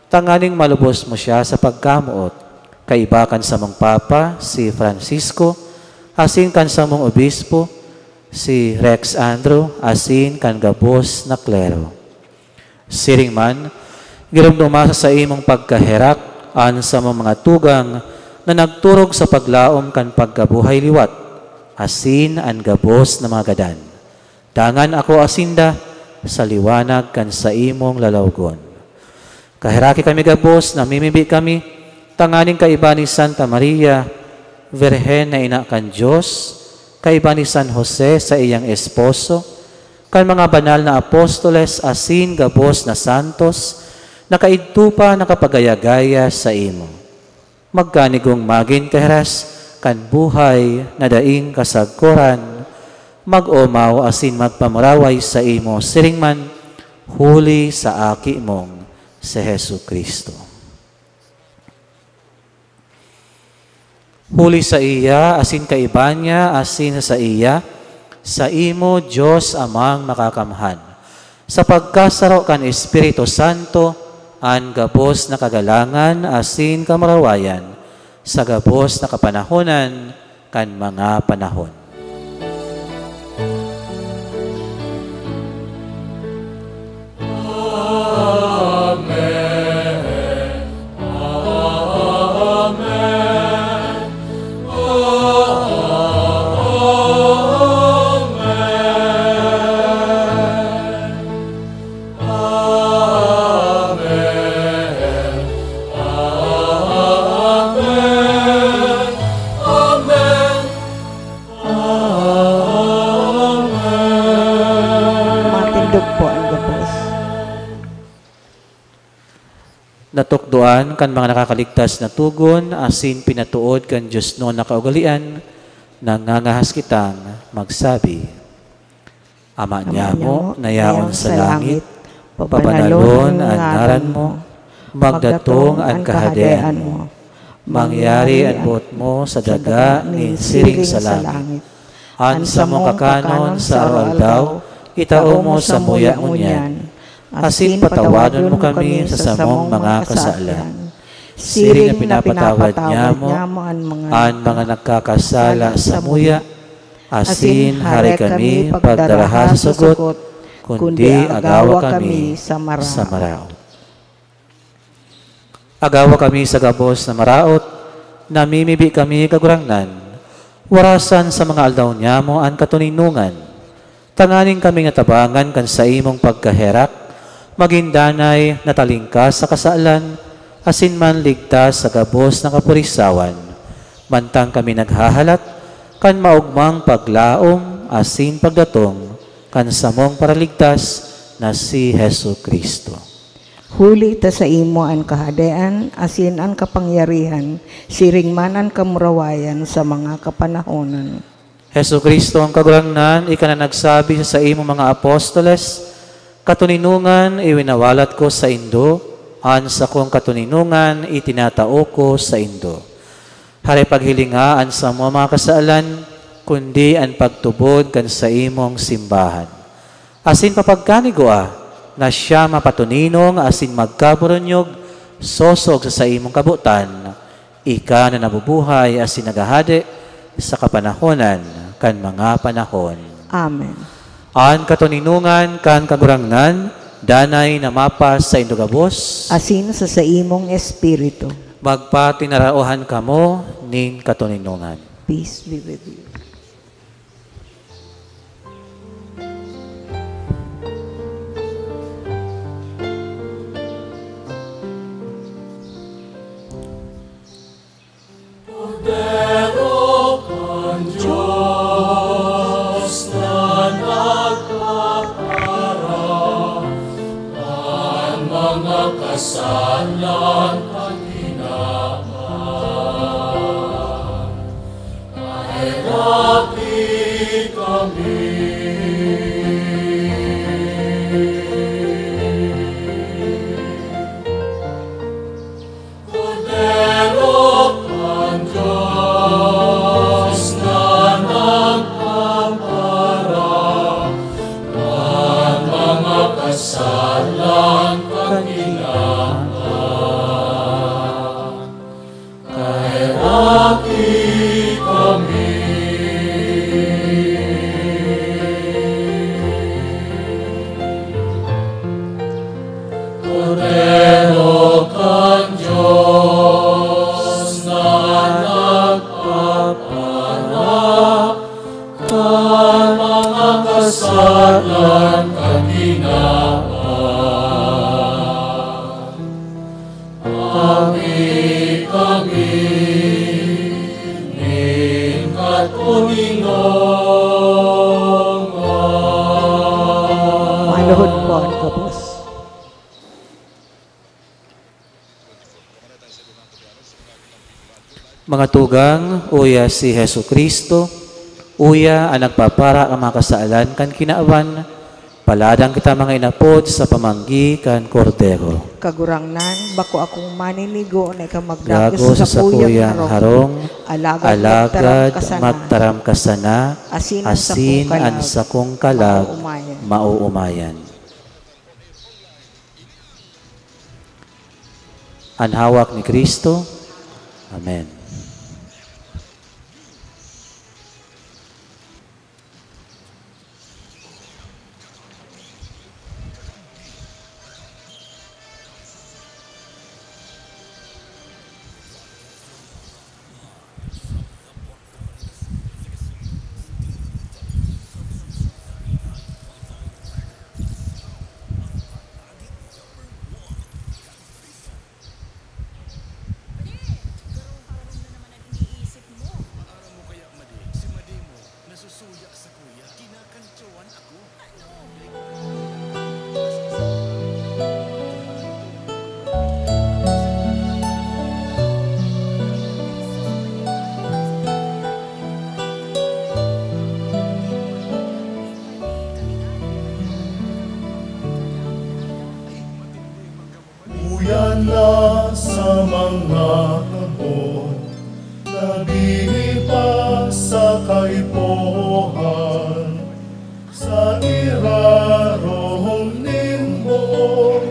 tanganing malubos mo siya sa pagkamoot, kaiba kan samong Papa, si Francisco, asin kan samong Obispo, si Rex Andrew, asin kan gabos na klero. Siring man, giromdoma sa saimong pagkaherak an samong mga tugang na nagturog sa paglaom kan pagkabuhay liwat, asin an gabos na mga gadan. Dangan akoa sinda sa liwanag kan saimong lalawgon. Kaheraki kami gabos, namimibi kami, tanganing kaiba ni Santa Maria, Birhen na ina kan Dios, kaiba ni San Jose, saiyang esposo, kan mga banal na apostoles asin gabos na santos, na kaidto pa nakapagaya-gaya saimo. Magkanigong magin kahiras kan buhay na daing kasagkoran, mag-omaw asin magpamuraway saimo siring man, huli sa Aki mong si Jesu-Cristo. Huli saiya, asin kaiba niya, asin sa saiya, saimo, Dios Amang Makakamhan, sa pagkasaro kan Espiritu Santo, an gabos na kagalangan asin kamurawayan, sa gabos na kapanahonan kan mga panahon. Amen. Amen. Amen. Amen. Amen. Matindog po an gabos. Natukdoan kan mga nakakaligtas na togon asin pinatuod kan diosnon na kaugalean, nangangahas kitang magsabi, Ama Ama niamo niamo, na yaon sa langit, pabanalon an ngaran mo, magdatong an kahadean mo, mangyari an boot mo sa daga nin siring sa langit. An samong kakanon sa araw-aldaw, itao mo samuya ngunyan, asin patawadon mo kami sa samong mga kasalan, siring na pinapatawad niamo an mga nagkakasala samuya, asin hare kami pagdaraha sa sugot, kundi agawa kami sa maraot. Agawa kami sa gabos na maraot, namimibi kami, Kagurangnan, warasan sa mga aldaw niamo an katoninongan, tanganing kami natabangan kan saimong pagkaherak, magin danay na talingkas sa kasalan, asin manligtas sa gabos na kapurisawan, mantang kami naghahalat kan maogmang paglaom asin pagdatong kan samong Paraligtas na si Jesu-Cristo. Huli ta saimo an kahadean asin an kapangyarihan, siring man an kamurawayan sa mga kapanahonan. Jesu-Cristo, an Kagurangnan, ika na nagsabi sa saimong mga apostoles, "Katoninongan iwinawalat ko saindo, an sakong katoninongan itinatao ko saindo." Hare paghilinga an samong mga kasalan, kundi an pagtubod kan saimong simbahan. Asin papagkanigua na siya mapatoninong asin magkaburunyog sosog sa saimong kabotan, ika na nabubuhay asin naghahade sa kapanahonan kan mga panahon. Amen. An katoninongan kan Kagurangnan danay na mapa saindo gabos. Asin sa saimong espiritu. Magpatinaraohan kamo nin katoninongan. Peace be with you. Kordero kan Dios na nagpapara, an mga kasalan kan kinaban, kaheraki kami. Kordero kan Dios na nagpapara, an mga kasalan kan kinaban, kaheraki kami. Kordero kan Dios na nagpapara, an mga kasalan kan kinaban, kaheraki kami nin katoninongan. Maluhod po an gabos. Mga tugang, uya si Jesu-Cristo, uya an nagpapara kan mga kasalan kan kinaban, Paladan kita, mga inapod, sa pamanggi kan Kordero. Kagurangnan, bako akong maninigo na ika magdagos Dagos sa sa sakuyang sakuyang harong, harong, alagad alagad magtaram ka sana, magtaram ka sana, asin an asin sakong an kalag, sakong kalag, mauumayan. Mauumayan. An hawak ni Cristo. Amen. Nasusuya sa kuya. Kinakantyawan ako. Uya na sa mga kabot, naghihipa sa kaipuhan, sa irarom nin buo,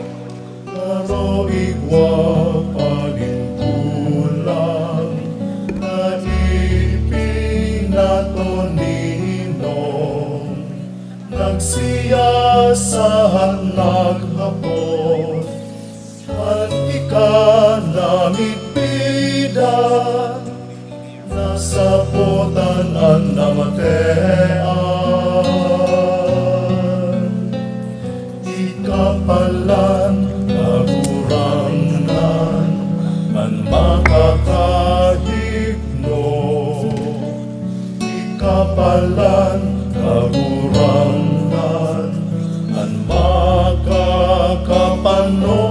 garo igwa pa nin kulang, na ipinatoninon, nagsiyasahan, naghapot. Kan ika namidbidan, nasabotan an namatean. Ika palan, Kagurangnan, an makakahipno. Ika palan, Kagurangnan, an makakapano,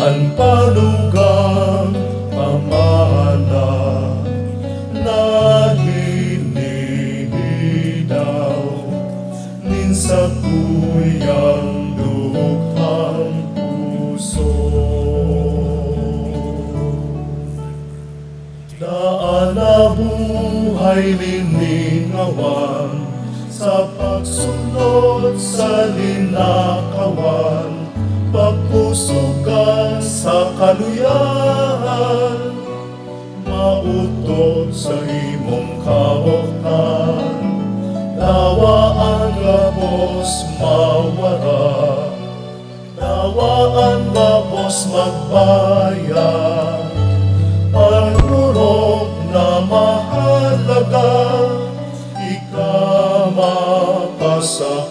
an panugang pamana na hinihidaw nin sakuyang dukhang puso. Daan na buhay nin lingawan, sa pagsunod sa linakawan, pagkusog ka sa kaluyahan, maotob sa imong kabotan, dawa an gabos mawara. Dawa an gabos magbayad, pag-orog na mahalaga, ika mapasakuya.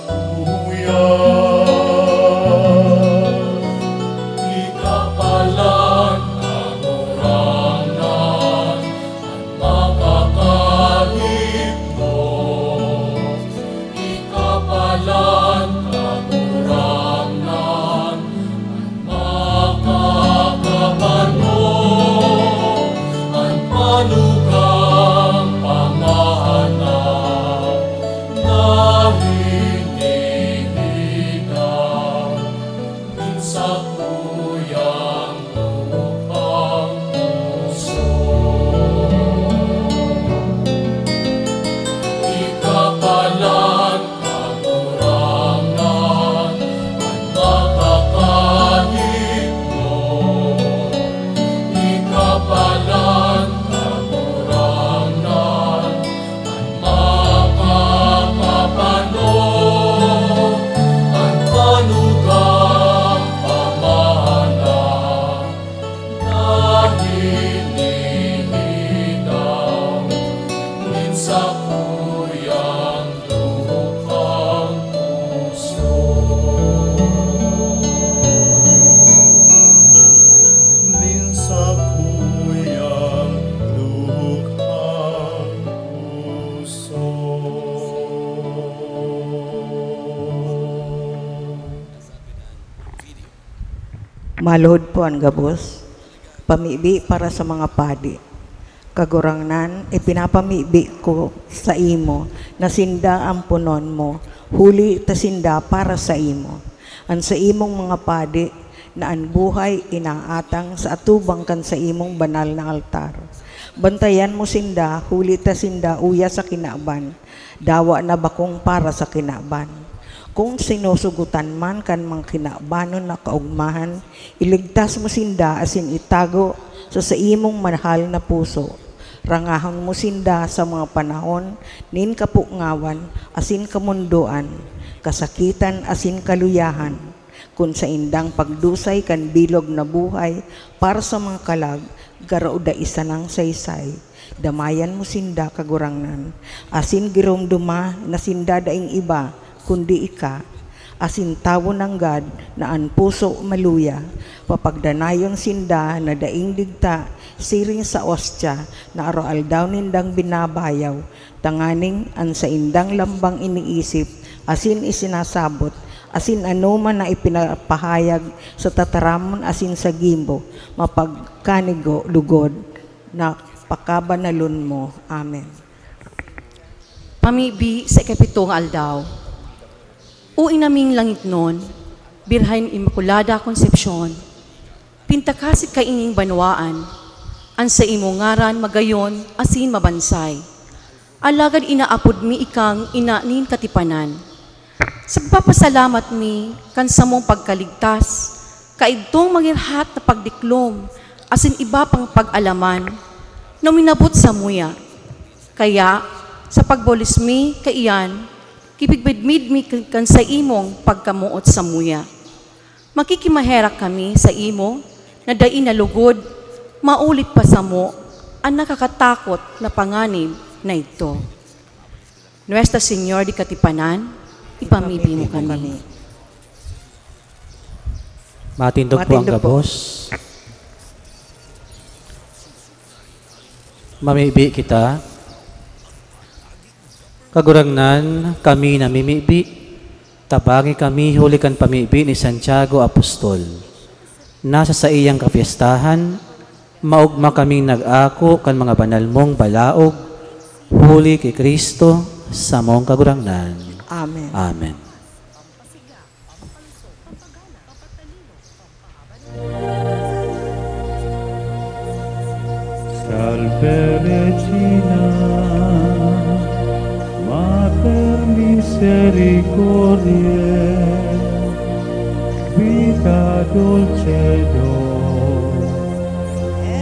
Ika palan, Kagurangnan, an makakahipno. Ika palan, Kagurangnan, an makakapano, an panugang pamana na hinihidaw nin sakuyang lupang puso. Ika palan, Kagurangnan, an makakahipno. Ika palan, Kagurangnan, an makakapano, an panugang pamana na hinihidaw nin sakuyang dukhang puso. Nin sakuyang dukhang puso. Maluhod po an gabos. Pamibi para sa mga padi. Kagurangnan, ipinapamibi ko saimo na sinda amponon mo, huli ta sinda para saimo. An saimong mga padi na an buhay inaatang sa atubang kan saimong banal na altar. Bantayan mo sinda, huli ta sinda uya sa kinaban, dawa na bakong para sa kinaban. Kun sinusugotan man kan mga kinabanon na kaogmahan, iligtas mo sinda asin itago sa saimong mahal na puso. Rangahon mo sinda sa mga panahon nin kapungawan asin kamondoan, kasakitan asin kaluyahan. Kun saindang pagdusay kan bilog na buhay para sa mga kalag, garo dai sanang saysay. Damayan mo sinda, Kagurangnan, asin giromdoma na sinda daing iba kundi ika, asin tawo nanggad na an puso maluya. Papagdanayon sinda na daing digta siring sa ostya na aroaldaw nindang binabayaw, tanganing an saindang lambang iniisip asin isinasabot, asin anoman na ipinapahayag sa tataramon asin sa gibo, mapagkanigo lugod na pakabanalon mo. Amen. Pamibi sa ikapitong aldaw. O Inaming langitnon, Birhen Inmakulada Concepcion, pintakasi kaining banwaan, an saimong ngaran magayon asin mabansay. Alagad inaapod mi ikang Ina nin Katipanan. Sagpapasalamat mi kan samong pagkaligtas, kaidtong magirhat na pagdiklom, asin iba pang pag-alaman na uminabot samuya. Kaya, sa pagbulis mi kaiyan, kipigmidmid mi kan, kan saimong pagkamoot samuya. Makikimaherak kami saimo na dai na lugod, mauli pa samo an nakakatakot na panganib na idto. Nuestra Señor de Katipanan, ipamibi mo kami. Matindog po ang gabos. Mamibi kita. Kagurangnan, kami namimibi. Tabangi kami huli kan pamibi ni Santiago Apostol. Nasa saiyang kapyestahan, maogma kaming nag-ako kan mga banal mong balaog, huli ki Cristo, samong Kagurangnan. Amen. Amen. Salve Regina, Mater Misericordiae, Vita Dulcedo,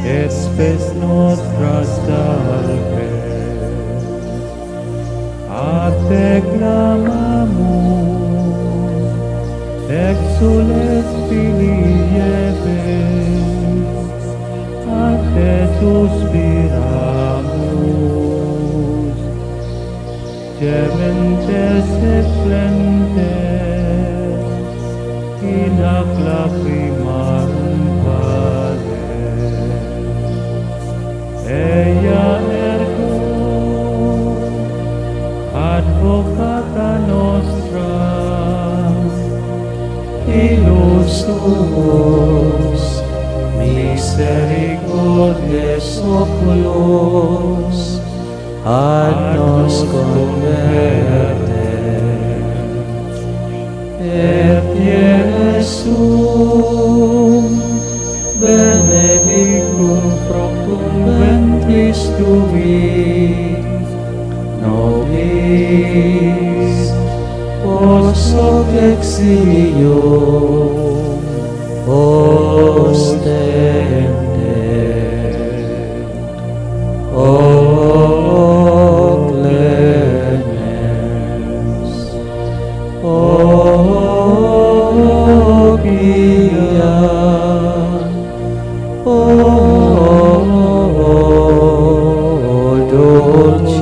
et Spes Nostra Salve. A te clamamus, exsules filii Hevae, a te suspiramus, gementes et flentes in hac lacrimarum vale. Ea ergo, advocata nostra, ilus tuus, misericordes oculos, ad nos converte. Et Iesum benedictum fructum ventris tui, nobis post hoc exilium ostende. O clemens, O pia, O dulcis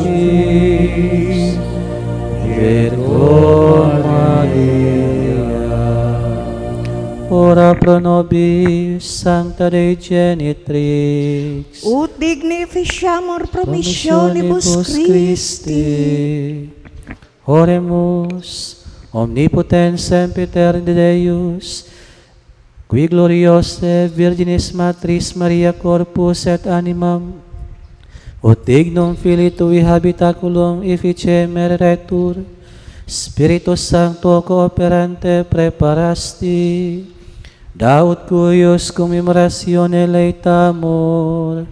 Virgo Maria. Ora pro nobis, Sancta Dei Genitrix. Ut dignificiamur promissionibus Christi. Oremus. Omnipotens sempiter Deus, qui gloriose Virginis Matris Maria corpus et animam Ut dignum fili tui habitaculum efficem eretur, Spiritus Sancto cooperante preparasti. Daut cuius cum immoratione laetamur,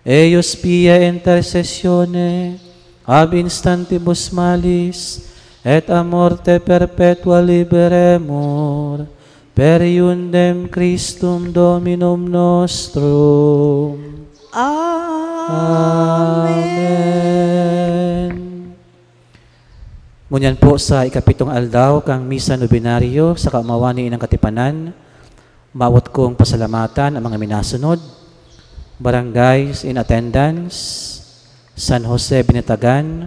eius pia intercessione ab instantibus malis, et a morte perpetua liberemur, per eundem Christum Dominum nostrum. Amen. Ngunyan po, sa ikapitong aldaw kan Misa Novenario sa kaomawan ni Inang Katipanan, mawot kong pasalamatan ang mga minasunod: Barangays in attendance, San Jose Binatagan,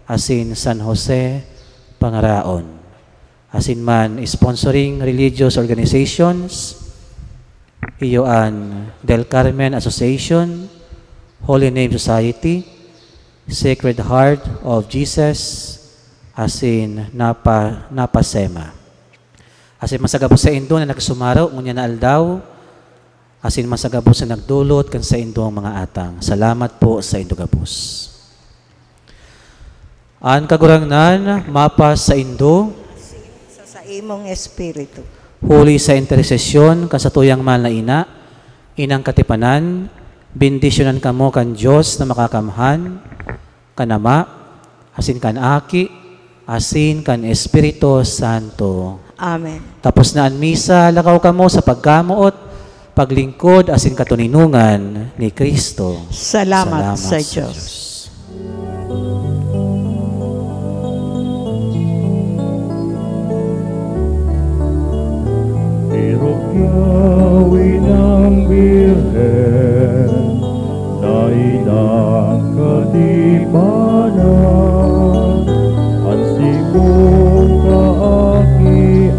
asin San Jose Pangaraon. Asin man, sponsoring religious organizations, iyo an Del Carmen Association, Holy Name Society, Sacred Heart of Jesus, asin Napa, Napasema. Asin man sa gabos saindo na nagsumaro ngunyan na aldaw, asin man sa gabos na nagdolot kan saindong mga atang. Salamat po saindo gabos. An Kagurangnan mapasaindo. Sa saimong espiritu. Huli sa intersesyon kan satuyang mahal na ina, Inang Katipanan, bendisyonan kamo kan Dios na Makakamhan, kan Ama, asin kan Aki, asin kan Espiritu Santo. Amen. Tapos na an misa, lakaw kamo sa pagkamoot, paglingkod, asin katoninongan ni Cristo. Salamat sa Dios. Pirukyaw inang Birhen, na inang katipanan, an simong kaakian,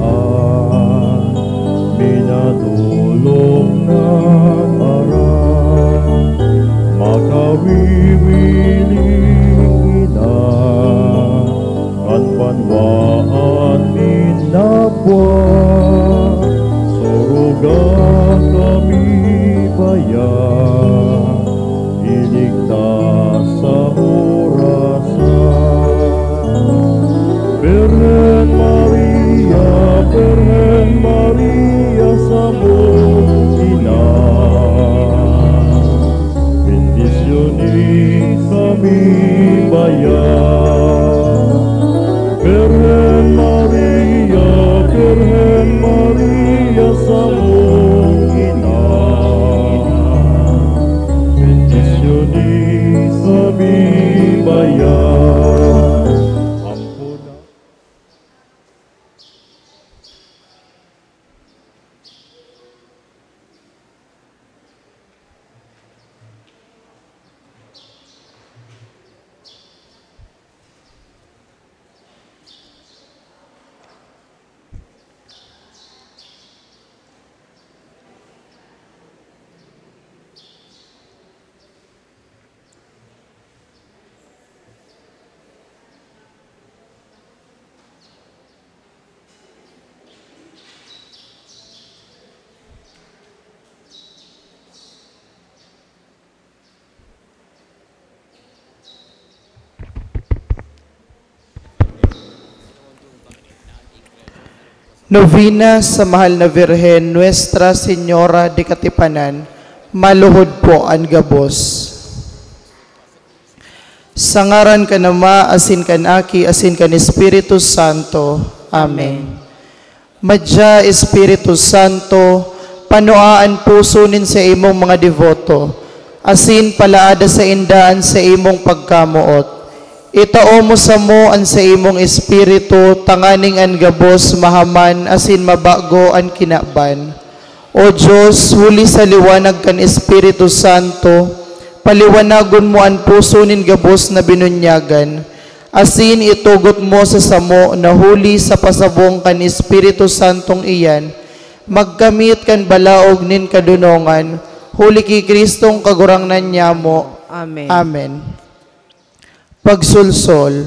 minatulog na aram, makawiwiling ina, kan banwaan nin napwa, soroga kami bayan, iligtas sa orasan. Birhen Maria, Birhen Maria, samong ina, bendisyoni kami bayan. Birhen Maria, Birhen Maria, samong ina, bendisyoni kami bayan. Ampo na. Novena sa Mahal na Birhen, Nuestra Señora de Katipanan, maluhod po an gabos. Sa ngaran kan Ama, asin kan Aki, asin kan Espiritu Santo. Amen. Madya, Espiritu Santo, panua an puso nin saimong mga deboto, asin palaada sainda an saimong pagkamoot. Itao mo samo an saimong Espiritu tanganing an gabos mahaman asin mabago an kinaban. O Dios, huli sa liwanag kan Espiritu Santo, paliwanagon mo an puso nin gabos na binunyagan, asin itugot mo sa samo na huli sa pasabong kan Espiritu Santong iyan, magkamit kan balaog nin kadonongan, huli ki Cristong Kagurangnan nyamo. Amen. Amen. Pagsolsol.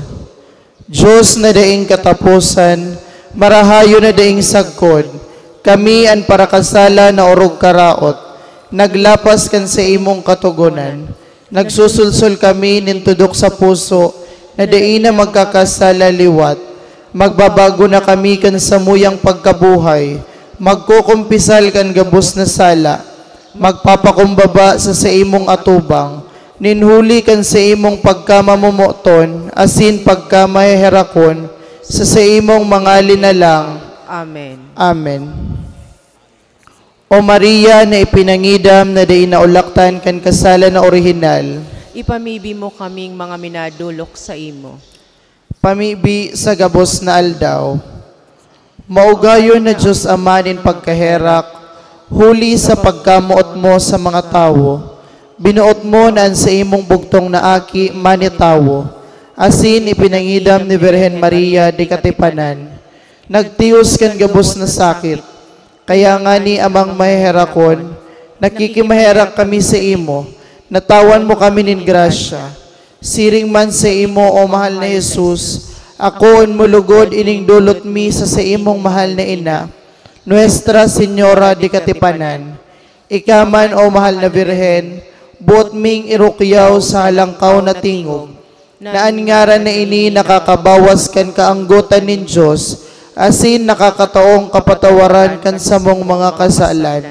Dios na daing kataposan, marahayon na daing sagkod, kami an parakasala na orog karaot, naglapas kan saimong katogonan. Nagsusulsol kami nin tudok sa puso na dai na magkakasala liwat. Magbabago na kami kan samuyang pagkabuhay. Magkukumpisal kan gabos na sala. Magpapakumbaba sa saimong atubang, nin huli kan saimong pagkamamomoton asin pagkamaheherakon sa saimong mga linalang. Amen. Amen. O Maria na ipinangidam na dai naulaktan kan kasalan na orihinal. Ipamibi mo kaming mga minadolok saimo. Pamibi sa gabos na aldaw. Maugayon na Dios Ama nin pagkaherak, huli sa pagkamoot mo sa mga tawo, binoot mo na an saimong bugtong na aki manitawo, asin ipinangidam ni Birhen Maria di katipanan. Nagtios kan gabos na sakit. Kaya ngani, Amang Maheherakon, nakikimaherak kami saimo, natawan mo kami nin grasya. Siring man saimo, o mahal na Jesus, akoon mo logod ining dolot mi sa saimong mahal na ina, Nuestra Señora de Katipanan. Ika man, o mahal na Birhen, boot ming irukyaw sa halangkaw na tingog, na an ngaran na ini nakakabawas kan kaanggotan nin Dios, asin nakakataong kapatawaran kan samong mga kasalan.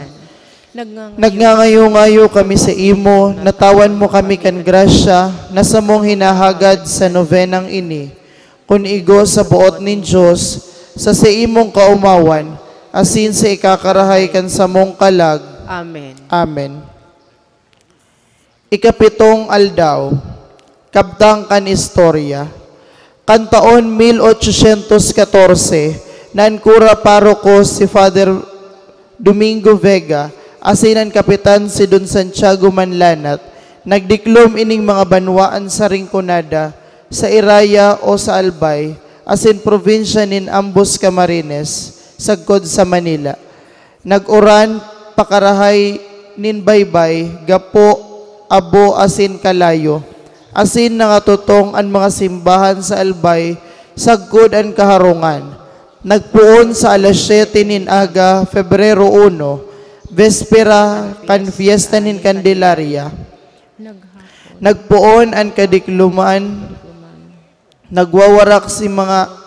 Nagngangayo-ngayo kami saimo, natawan mo kami kan grasya na samong hinahagad sa novenang ini, kun igo sa boot nin Dios, sa saimong kaomawan, asin sa ikakarahay kan samong kalag. Amen. Amen. Ikapitong aldaw, kabtang kan istorya. Kan taon mil ochocientos catorce, na an kura paroko si Father Domingo Vega, asin an kapitan si Don Santiago Manlanat, nagdiklom ining mga banwaan sa Rinconada, sa Iraya o sa Albay, asin probinsya nin ambos Camarines, sagkod sa Manila. Nag-uran, pakarahay nin baybay, gapo, abo asin kalayo, asin nangatutong an mga simbahan sa Albay sagkod an kaharungan. Nagpoon sa alas siyete nin aga, Febrero uno, bespera kan Fiesta nin Candelaria. Nagpoon an kadikloman, nagwawarak si mga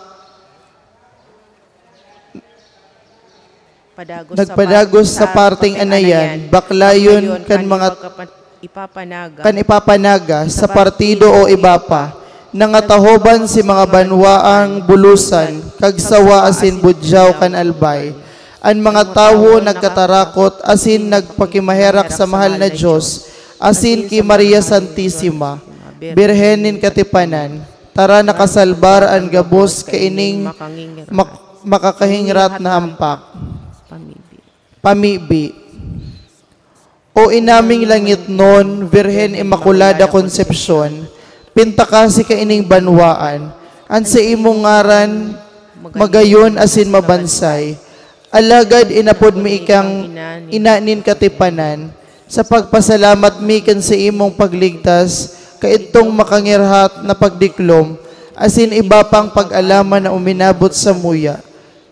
Padagos sa Nagpadagos sa par-, sa parting parting anayan, anayan, baklayon baklayon kan kan mga ipagkapan-, ipapanaga, kan ipapanaga sa sa partido partido o o iba iba pa, pa, nangatahoban si mga banwaang bulusan, kag sawa asin budyaw kan Albay. An mga tawo nagkatarakot asin nagpakimaherak sa mahal na Dios, asin ki Maria Santisima, Birhen nin Katipanan. Tara, nakasalbar an gabos kaining mak-, makakahingrat na hampak. Pamibi. Pamibi. O Inaming langitnon, Birhen Inmakulada Concepcion, pintakasi kaining banwaan, an saimong ngaran magayon asin mabansay. Alagad inapod mi ikang ina nin katipanan, sa pagpasalamat mi kan saimong pagligtas, kaidtong makangirhat na pagdiklom, asin iba pang pag-alaman na uminabot samuya.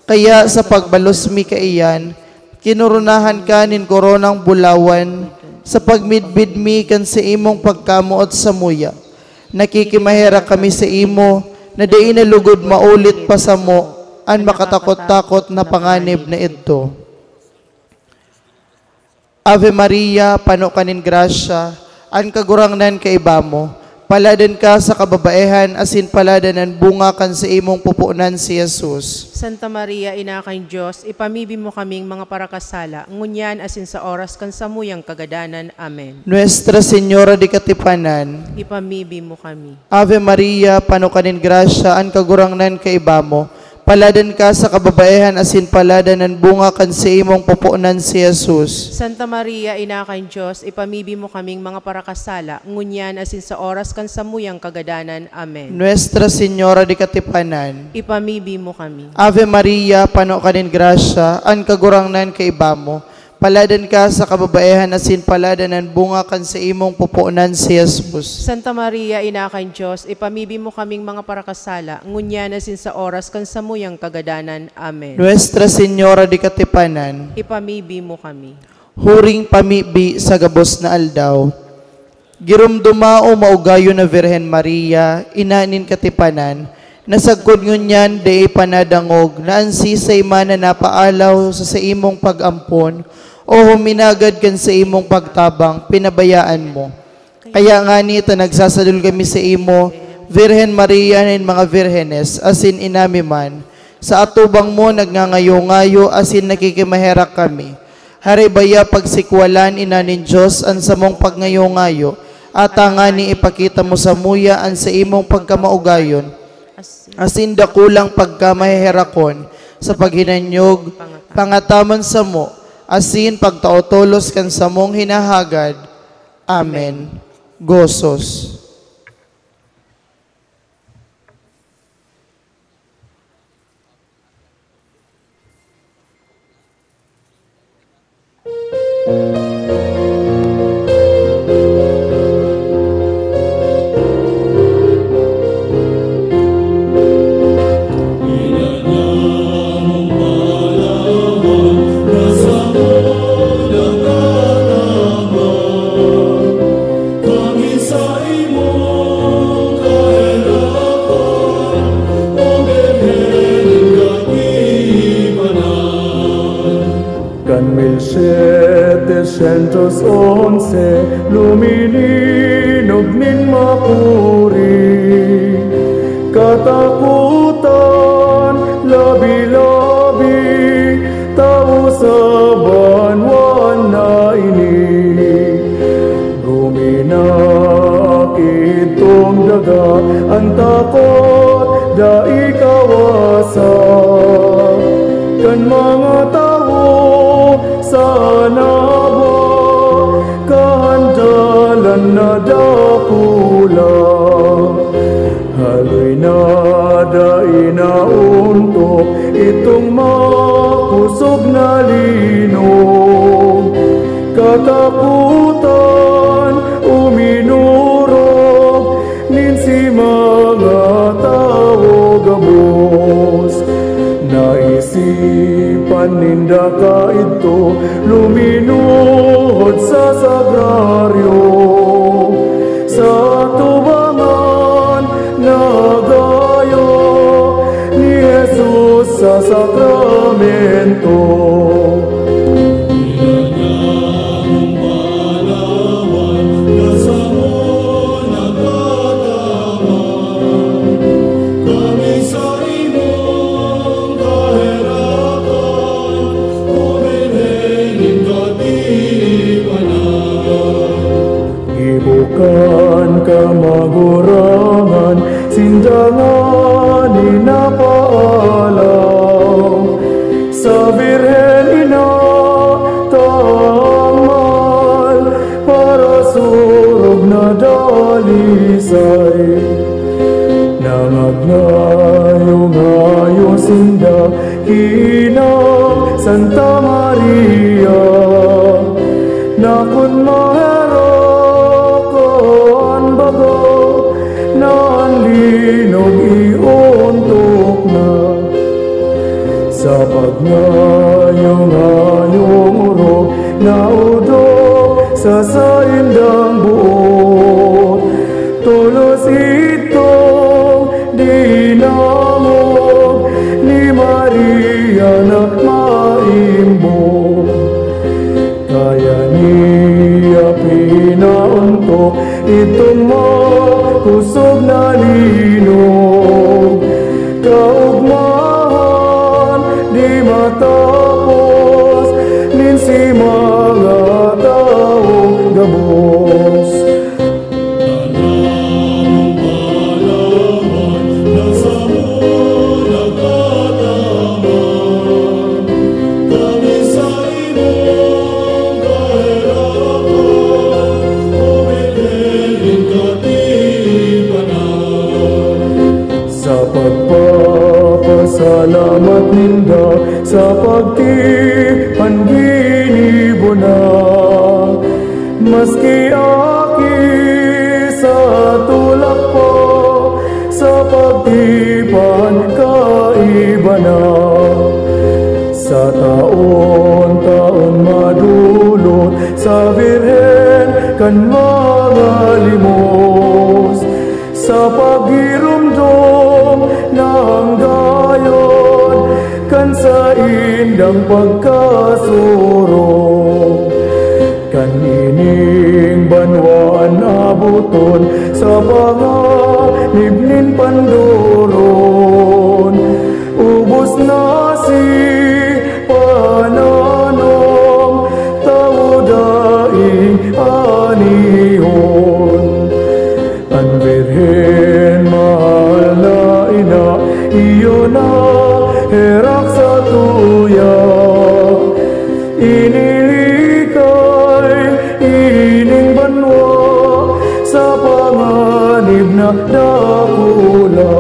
Kaya sa pagbalos mi kaiyan, kinoronahan ka nin koronang bulawan sa pagmidbid mi kan saimong pagkamoot samuya. Nakikimaherak kami saimo na dai na lugod maulit pa samo an makatakot-takot na panganib na idto. Ave Maria, pano ka nin grasya, an Kagurangnan kaiba mo. Paladan ka sa kababaehan, asin paladan an bunga kan saimong pupunan, si Jesus. Santa Maria, Ina kan Dios, ipamibi mo kaming mga parakasala, ngunyan asin sa oras kan samuyang kagadanan. Amen. Nuestra Señora de Katipanan. Ipamibi mo kami. Ave Maria, pano ka nin grasya, an Kagurangnan kaiba mo. Paladan ka sa kababaehan asin paladan an bunga kan saimong pupunan, si Jesus. Santa Maria, Ina kan Dios, ipamibi mo kaming mga parakasala, ngunyan asin sa oras kan samuyang kagadanan. Amen. Nuestra Señora de Katipanan. Ipamibi mo kami. Ave Maria, pano ka nin grasya, an Kagurangnan kaiba mo. Paladan ka sa kababaehan asin paladan an bunga kan saimong pupunan, si Jesus. Santa Maria, Ina kan Dios, ipamibi mo kaming mga parakasala, ngunyan asin sa oras kan samuyang kagadanan. Amen. Nuestra Señora de Katipanan. Ipamibi mo kami. Huring pamibi sa gabos na aldaw. Giromdoma, O maugayon na Virgen Maria, ina nin katipanan, na sagkod ngunyan dai pa nadangog na an sisay man na napaalaw sa saimong pag-ampon o huminagad kan saimong pagtabang, pinabayaan mo. Kaya ngani ta nagsasadol kami sa imo, Virgen Maria nin mga virgenes, asin ina mi man, sa atubang mo nagngangayo-ngayo asin nakikimaherak kami. Hare baya pagsikwalan, ina nin Dios, an samong pagngayo-ngayo, ata ngani ipakita mo samuya an saimong pagkamaugayon, asin dakulang pagkamaheherakon sa paghinanyog, pangataman samo, asin pagtao tolos kan samong hinahagad. Amen. Gozos. Kan mil setecientos once, lumininog nin makuri. Katakotan, labi-labi, tawo sa banwan na ini. Guminaki itong daga, an takot dai kawasa. Kan mga tawo sa naba, kahandalan na dakula. Haloy na dai naontok itong makosog na linog. Katakotan uminorog nin si mga tawo gabos. Naisipan ninda kaidto luminuhod sa sagraryo. Sa tubangan, nagayo ni Jesus sa sakramento. Gibo kan kamagurangan, sinda ngani napaalaw sa Birhen ina tang mahal, parasurog na dalisay. Nangagnayo-ngayo sinda ki Ina Santa Maria, na kun maherak an baga, na an linog iontok na. Sa pagngayo-ngayong orog, naodok sa saindang boot. Tolos itong dinangog ni Maria na maimbong. Kaya niya pinaontok itong makosog na linog. Kaogmahan di matapos nin si mga tawo gabos. Sa pagpapasalamat ninda sa pagtipan ginibo na, maski aki sa tulak pa, sa pagtipan kaiba na. Sa taon-taon madulot sa Birhen kan mga limos, sa paghiromdom na anggayon kan saindang pagkasurog. Kan ining banwaan aboton sa panganib nin pandoron, ubos na si pananom, tawo daing anihon. An Birhen, mahal na ina, iyo na herak sa tuya. Inilikay ining banwa sa panganib na dakula.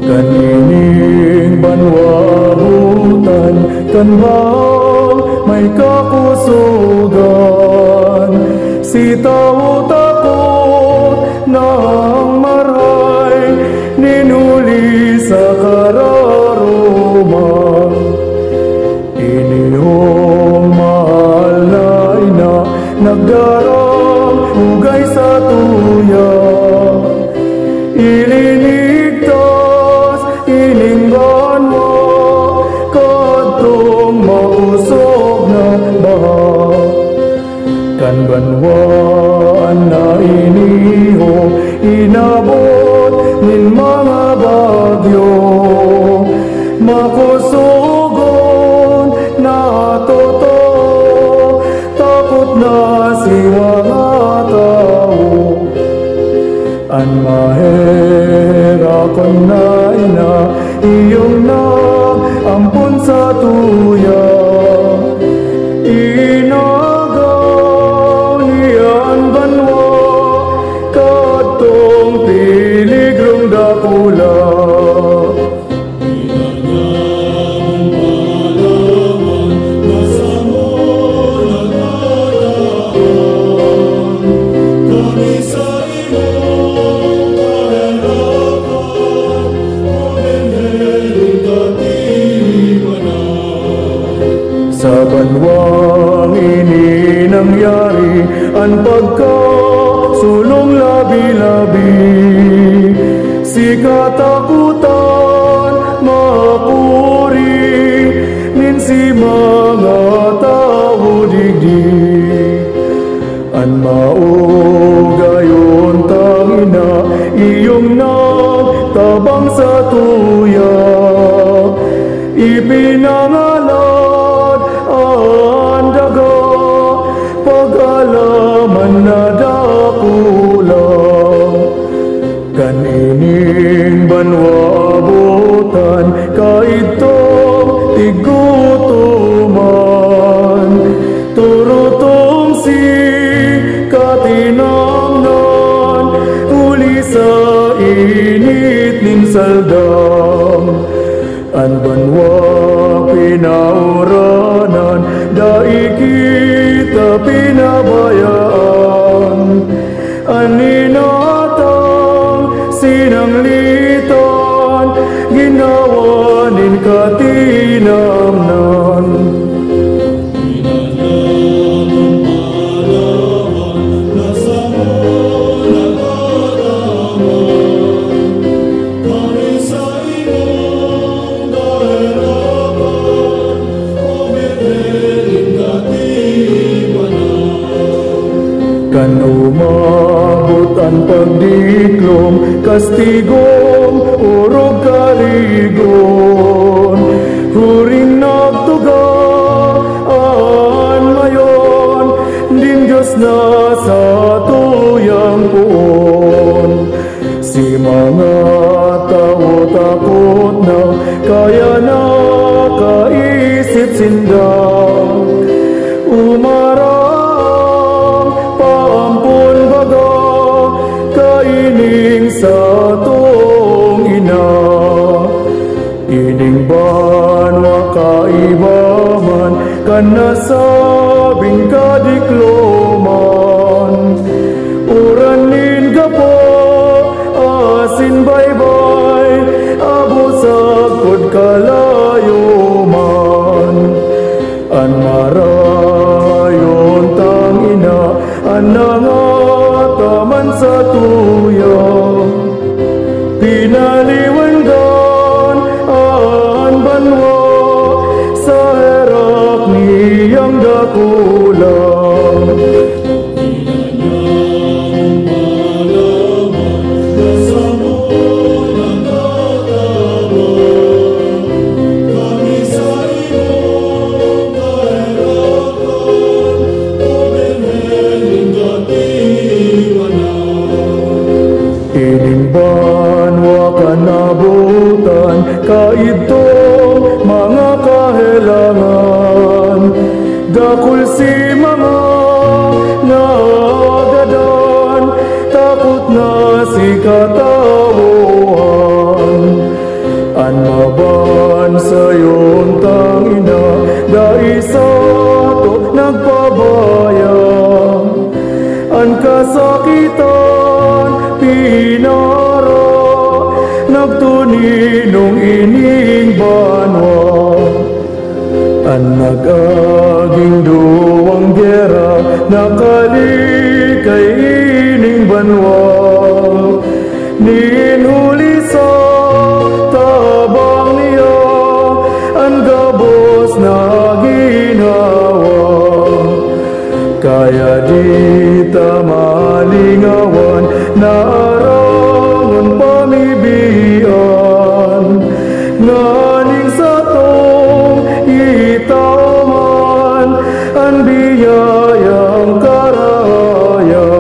Kan ining banwa butan, kan bang may kakusugan, si tawo takot nang maray nin huli sa kararuman. Iniyong mahal na ina, nagdarang ugay sa tuya. Ilinigtas ining banwa kadtong maosog na baha. Kan banwa na iniho, inabot nin mga bagyo, makosogon na toto, takot na si mga tawo. An maherakon na ina, iyong nag-ampon sa tuya. Inagaw niya an banwa kadtong peligrong dakula. Sa banwang ini nangyari an pagkasulong labi-labi. Si katakotan makuri nin si mga tawo digdi. An maogayon tang ina, iyong nagtabang sa tuya. Ipinangalad an daga, pag-alaman na dakula. Kan ining banwa abotan, kaidtong tigutoman, turutong si katinamnan, huli sa init nin saldam. An banwa pinauranan, dai kita pinabayaan. An inatang sinanglitan, ginawa nin katinamnan. Kan umabot an pagdiklom, kastigong orog karigon, huring nagtuga an mayon nin Dios na satuyang poon. Si mga tawo takot na, kaya nakaisip sinda, umarang paampon baga kaining satong ina. Ining banwa kaiba man An nasabing kadikloman, uran nin gapo asin baybay, abo sagkod kalayo man. An marayon tang ina, an nangataman sa tuya. Pinaliwengan an banwa sa herak niyang dakula. Ining banwa kan nabotan, kaidtong mga kahelangan. Dakul si mga naagadan, takot na si katawoan. An maban sayon tang ina, dai sato nagpabaya. An kasakitan pinara, nagtuninong ining banwa. An nag-aging duwang gera, nakalikay ining banwa. Nin huli sa tabang niya, an gabos na ginhawa. Kaya di ta malingawan na arangon pamibian, nganing satong itao man an biyayang karahayan.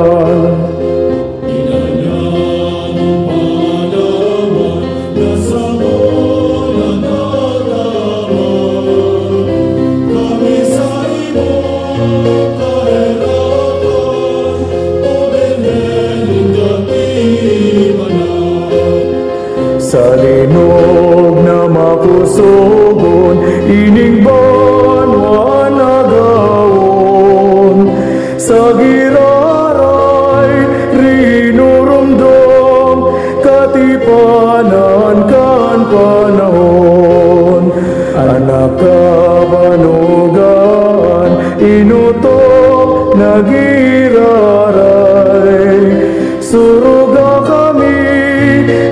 Sa linog na makusogon, ining banwa nagawon. Sa giraray, rinurumdom, katipanan kan panahon. An nakabanugan, inutok na giraray. Suruga kami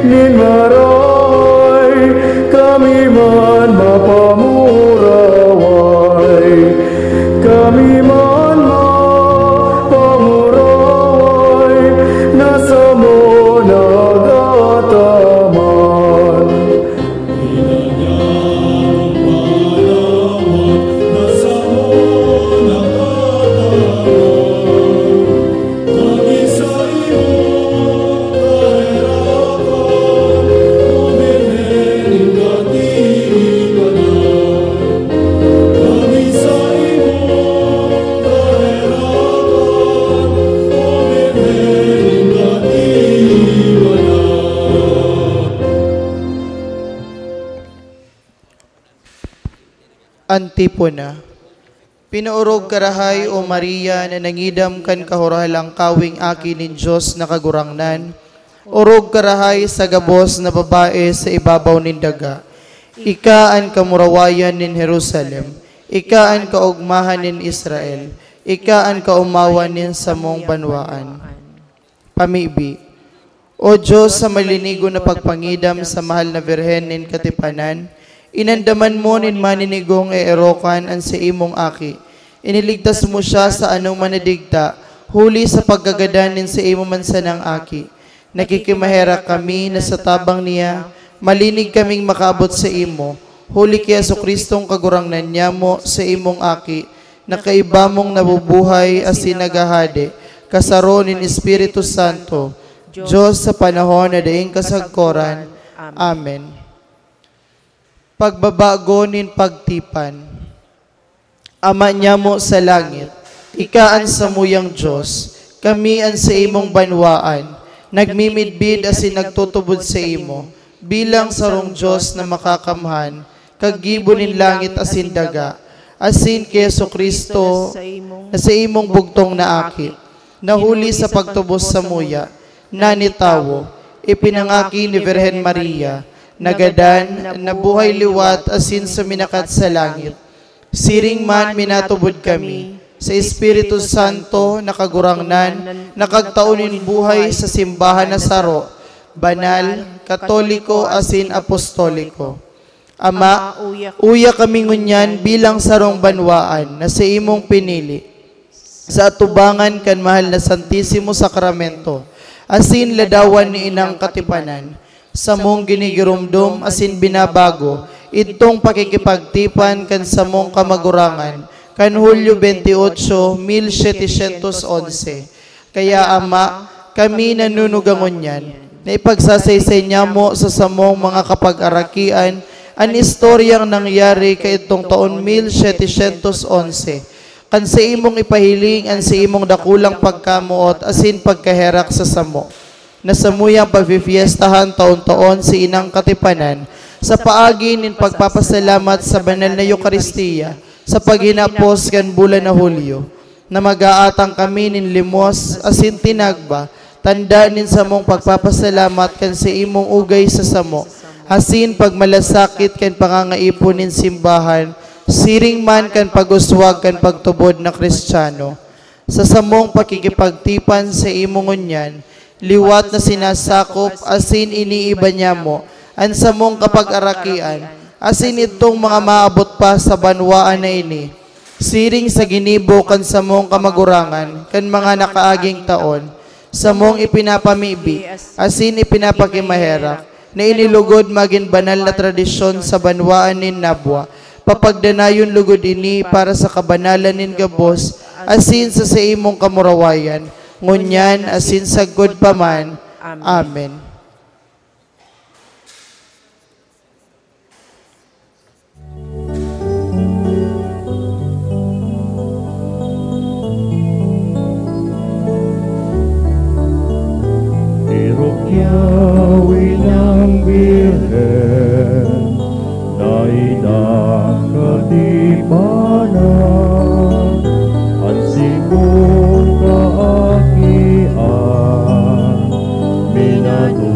nin marahay, kami man mapamuraway. Kami man mapamuraway, na samo nagataman. Antipona. Pinaorog ka rahay, O Maria, na nangidam kan kahorohalangkawing Aki nin Dios na Kagurangnan. Orog ka rahay sa gabos na babae sa ibabaw nin daga. Ika an kamurawayan nin Jerusalem. Ika an kaogmahan nin Israel. Ika an kaomawan nin samong banwaan. Pamibi. O Dios, sa malinigon na pagpangidam sa mahal na Birhen nin Katipanan, inandaman mo nin maninigong eerokan an saimong Aki. Iniligtas mo siya sa anoman na digta, huli sa pagkagadan nin saimo man sanang Aki. Nakikimaherak kami na sa tabang niya, malinig kaming makaabot saimo, huli ki Jesu-Cristong Kagurangnan nyamo, saimong Aki, na kaiba mong nabubuhay asin naghahade, kasaro nin Espiritu Santo, Dios sa panahon na daing kasagkoran. Amen. Pagbabago nin pagtipan. Ama nyamo sa langit, ika an samuyang Dios, kami an saimong banwaan, nagmimidbid asin nagtutubod saimo, bilang sarong Dios na makakamhan, kaggibo nin langit asin daga. asin ki Jesu-Cristo na sa imong bugtong na aki, na huli sa pagtubos samuya, nanitawo, ipinangaki ni Virgen Maria, nagadan, nabuhay liwat asin suminakat sa langit. Siring man minatubod kami sa Espiritu Santo na Kagurangnan, na kagtao nin buhay sa simbahan na saro, banal, katoliko asin apostoliko. Ama, uya kami ngunyan bilang sarong banwaan na sa imong pinili, sa atubangan kan mahal na Santisimo Sakramento, asin ladawan ni Inang Katipanan, samong ginigiromdom asin binabago idtong pakikipagtipan kan samong kamagurangan kan Hulyo veintiocho, mil setecientos onse. Kaya, Ama, kami nanunuga ngunyan na ipagsasaysay nyamo sa samong mga kapag-arakian an istoryang nangyari kaidtong taon mil setecientos onse, kan saimong ipahiling an saimong dakulang pagkamoot asin pagkaherak sa samo, na samuyang pagfifyestahan taon-taon si Inang Katipanan sa paagi nin pagpapasalamat sa banal na Eukaristia sa paghinapos kan bulan na Hulyo, na mag-aatang kami nin limos asin tinagba, tanda nin samong pagpapasalamat kan saimong ugay sa samo, asin pagmalasakit kan pangangaipon nin simbahan, siring man kan pag-uswag kan pagtubod na Kristiyano. Sa samong pakikipagtipan sa imo ngunyan, liwat na sinasakop asin iniiba nyamo an samong kapag-arakian, asin idtong mga maabot pa sa banwaan na ini, siring sa ginibo kan samong kamagurangan kan mga nakaaging taon, samong ipinapamibi asin ipinapakimaherak na inilugod magin banal na tradisyon sa banwaan nin Nabua. Papagdanayon lugod ini para sa kabanalan nin gabos asin sa saimong kamurawayan, ngunyan asin sagkod pa man. Amen. Pirukyawi ng Birhen na inakatipanan, an simong kaakian minado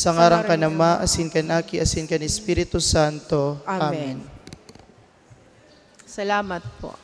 Tangaran kan Ama, asin kan Aki, asin kan Espiritu Santo. Amen. Amen. Salamat po.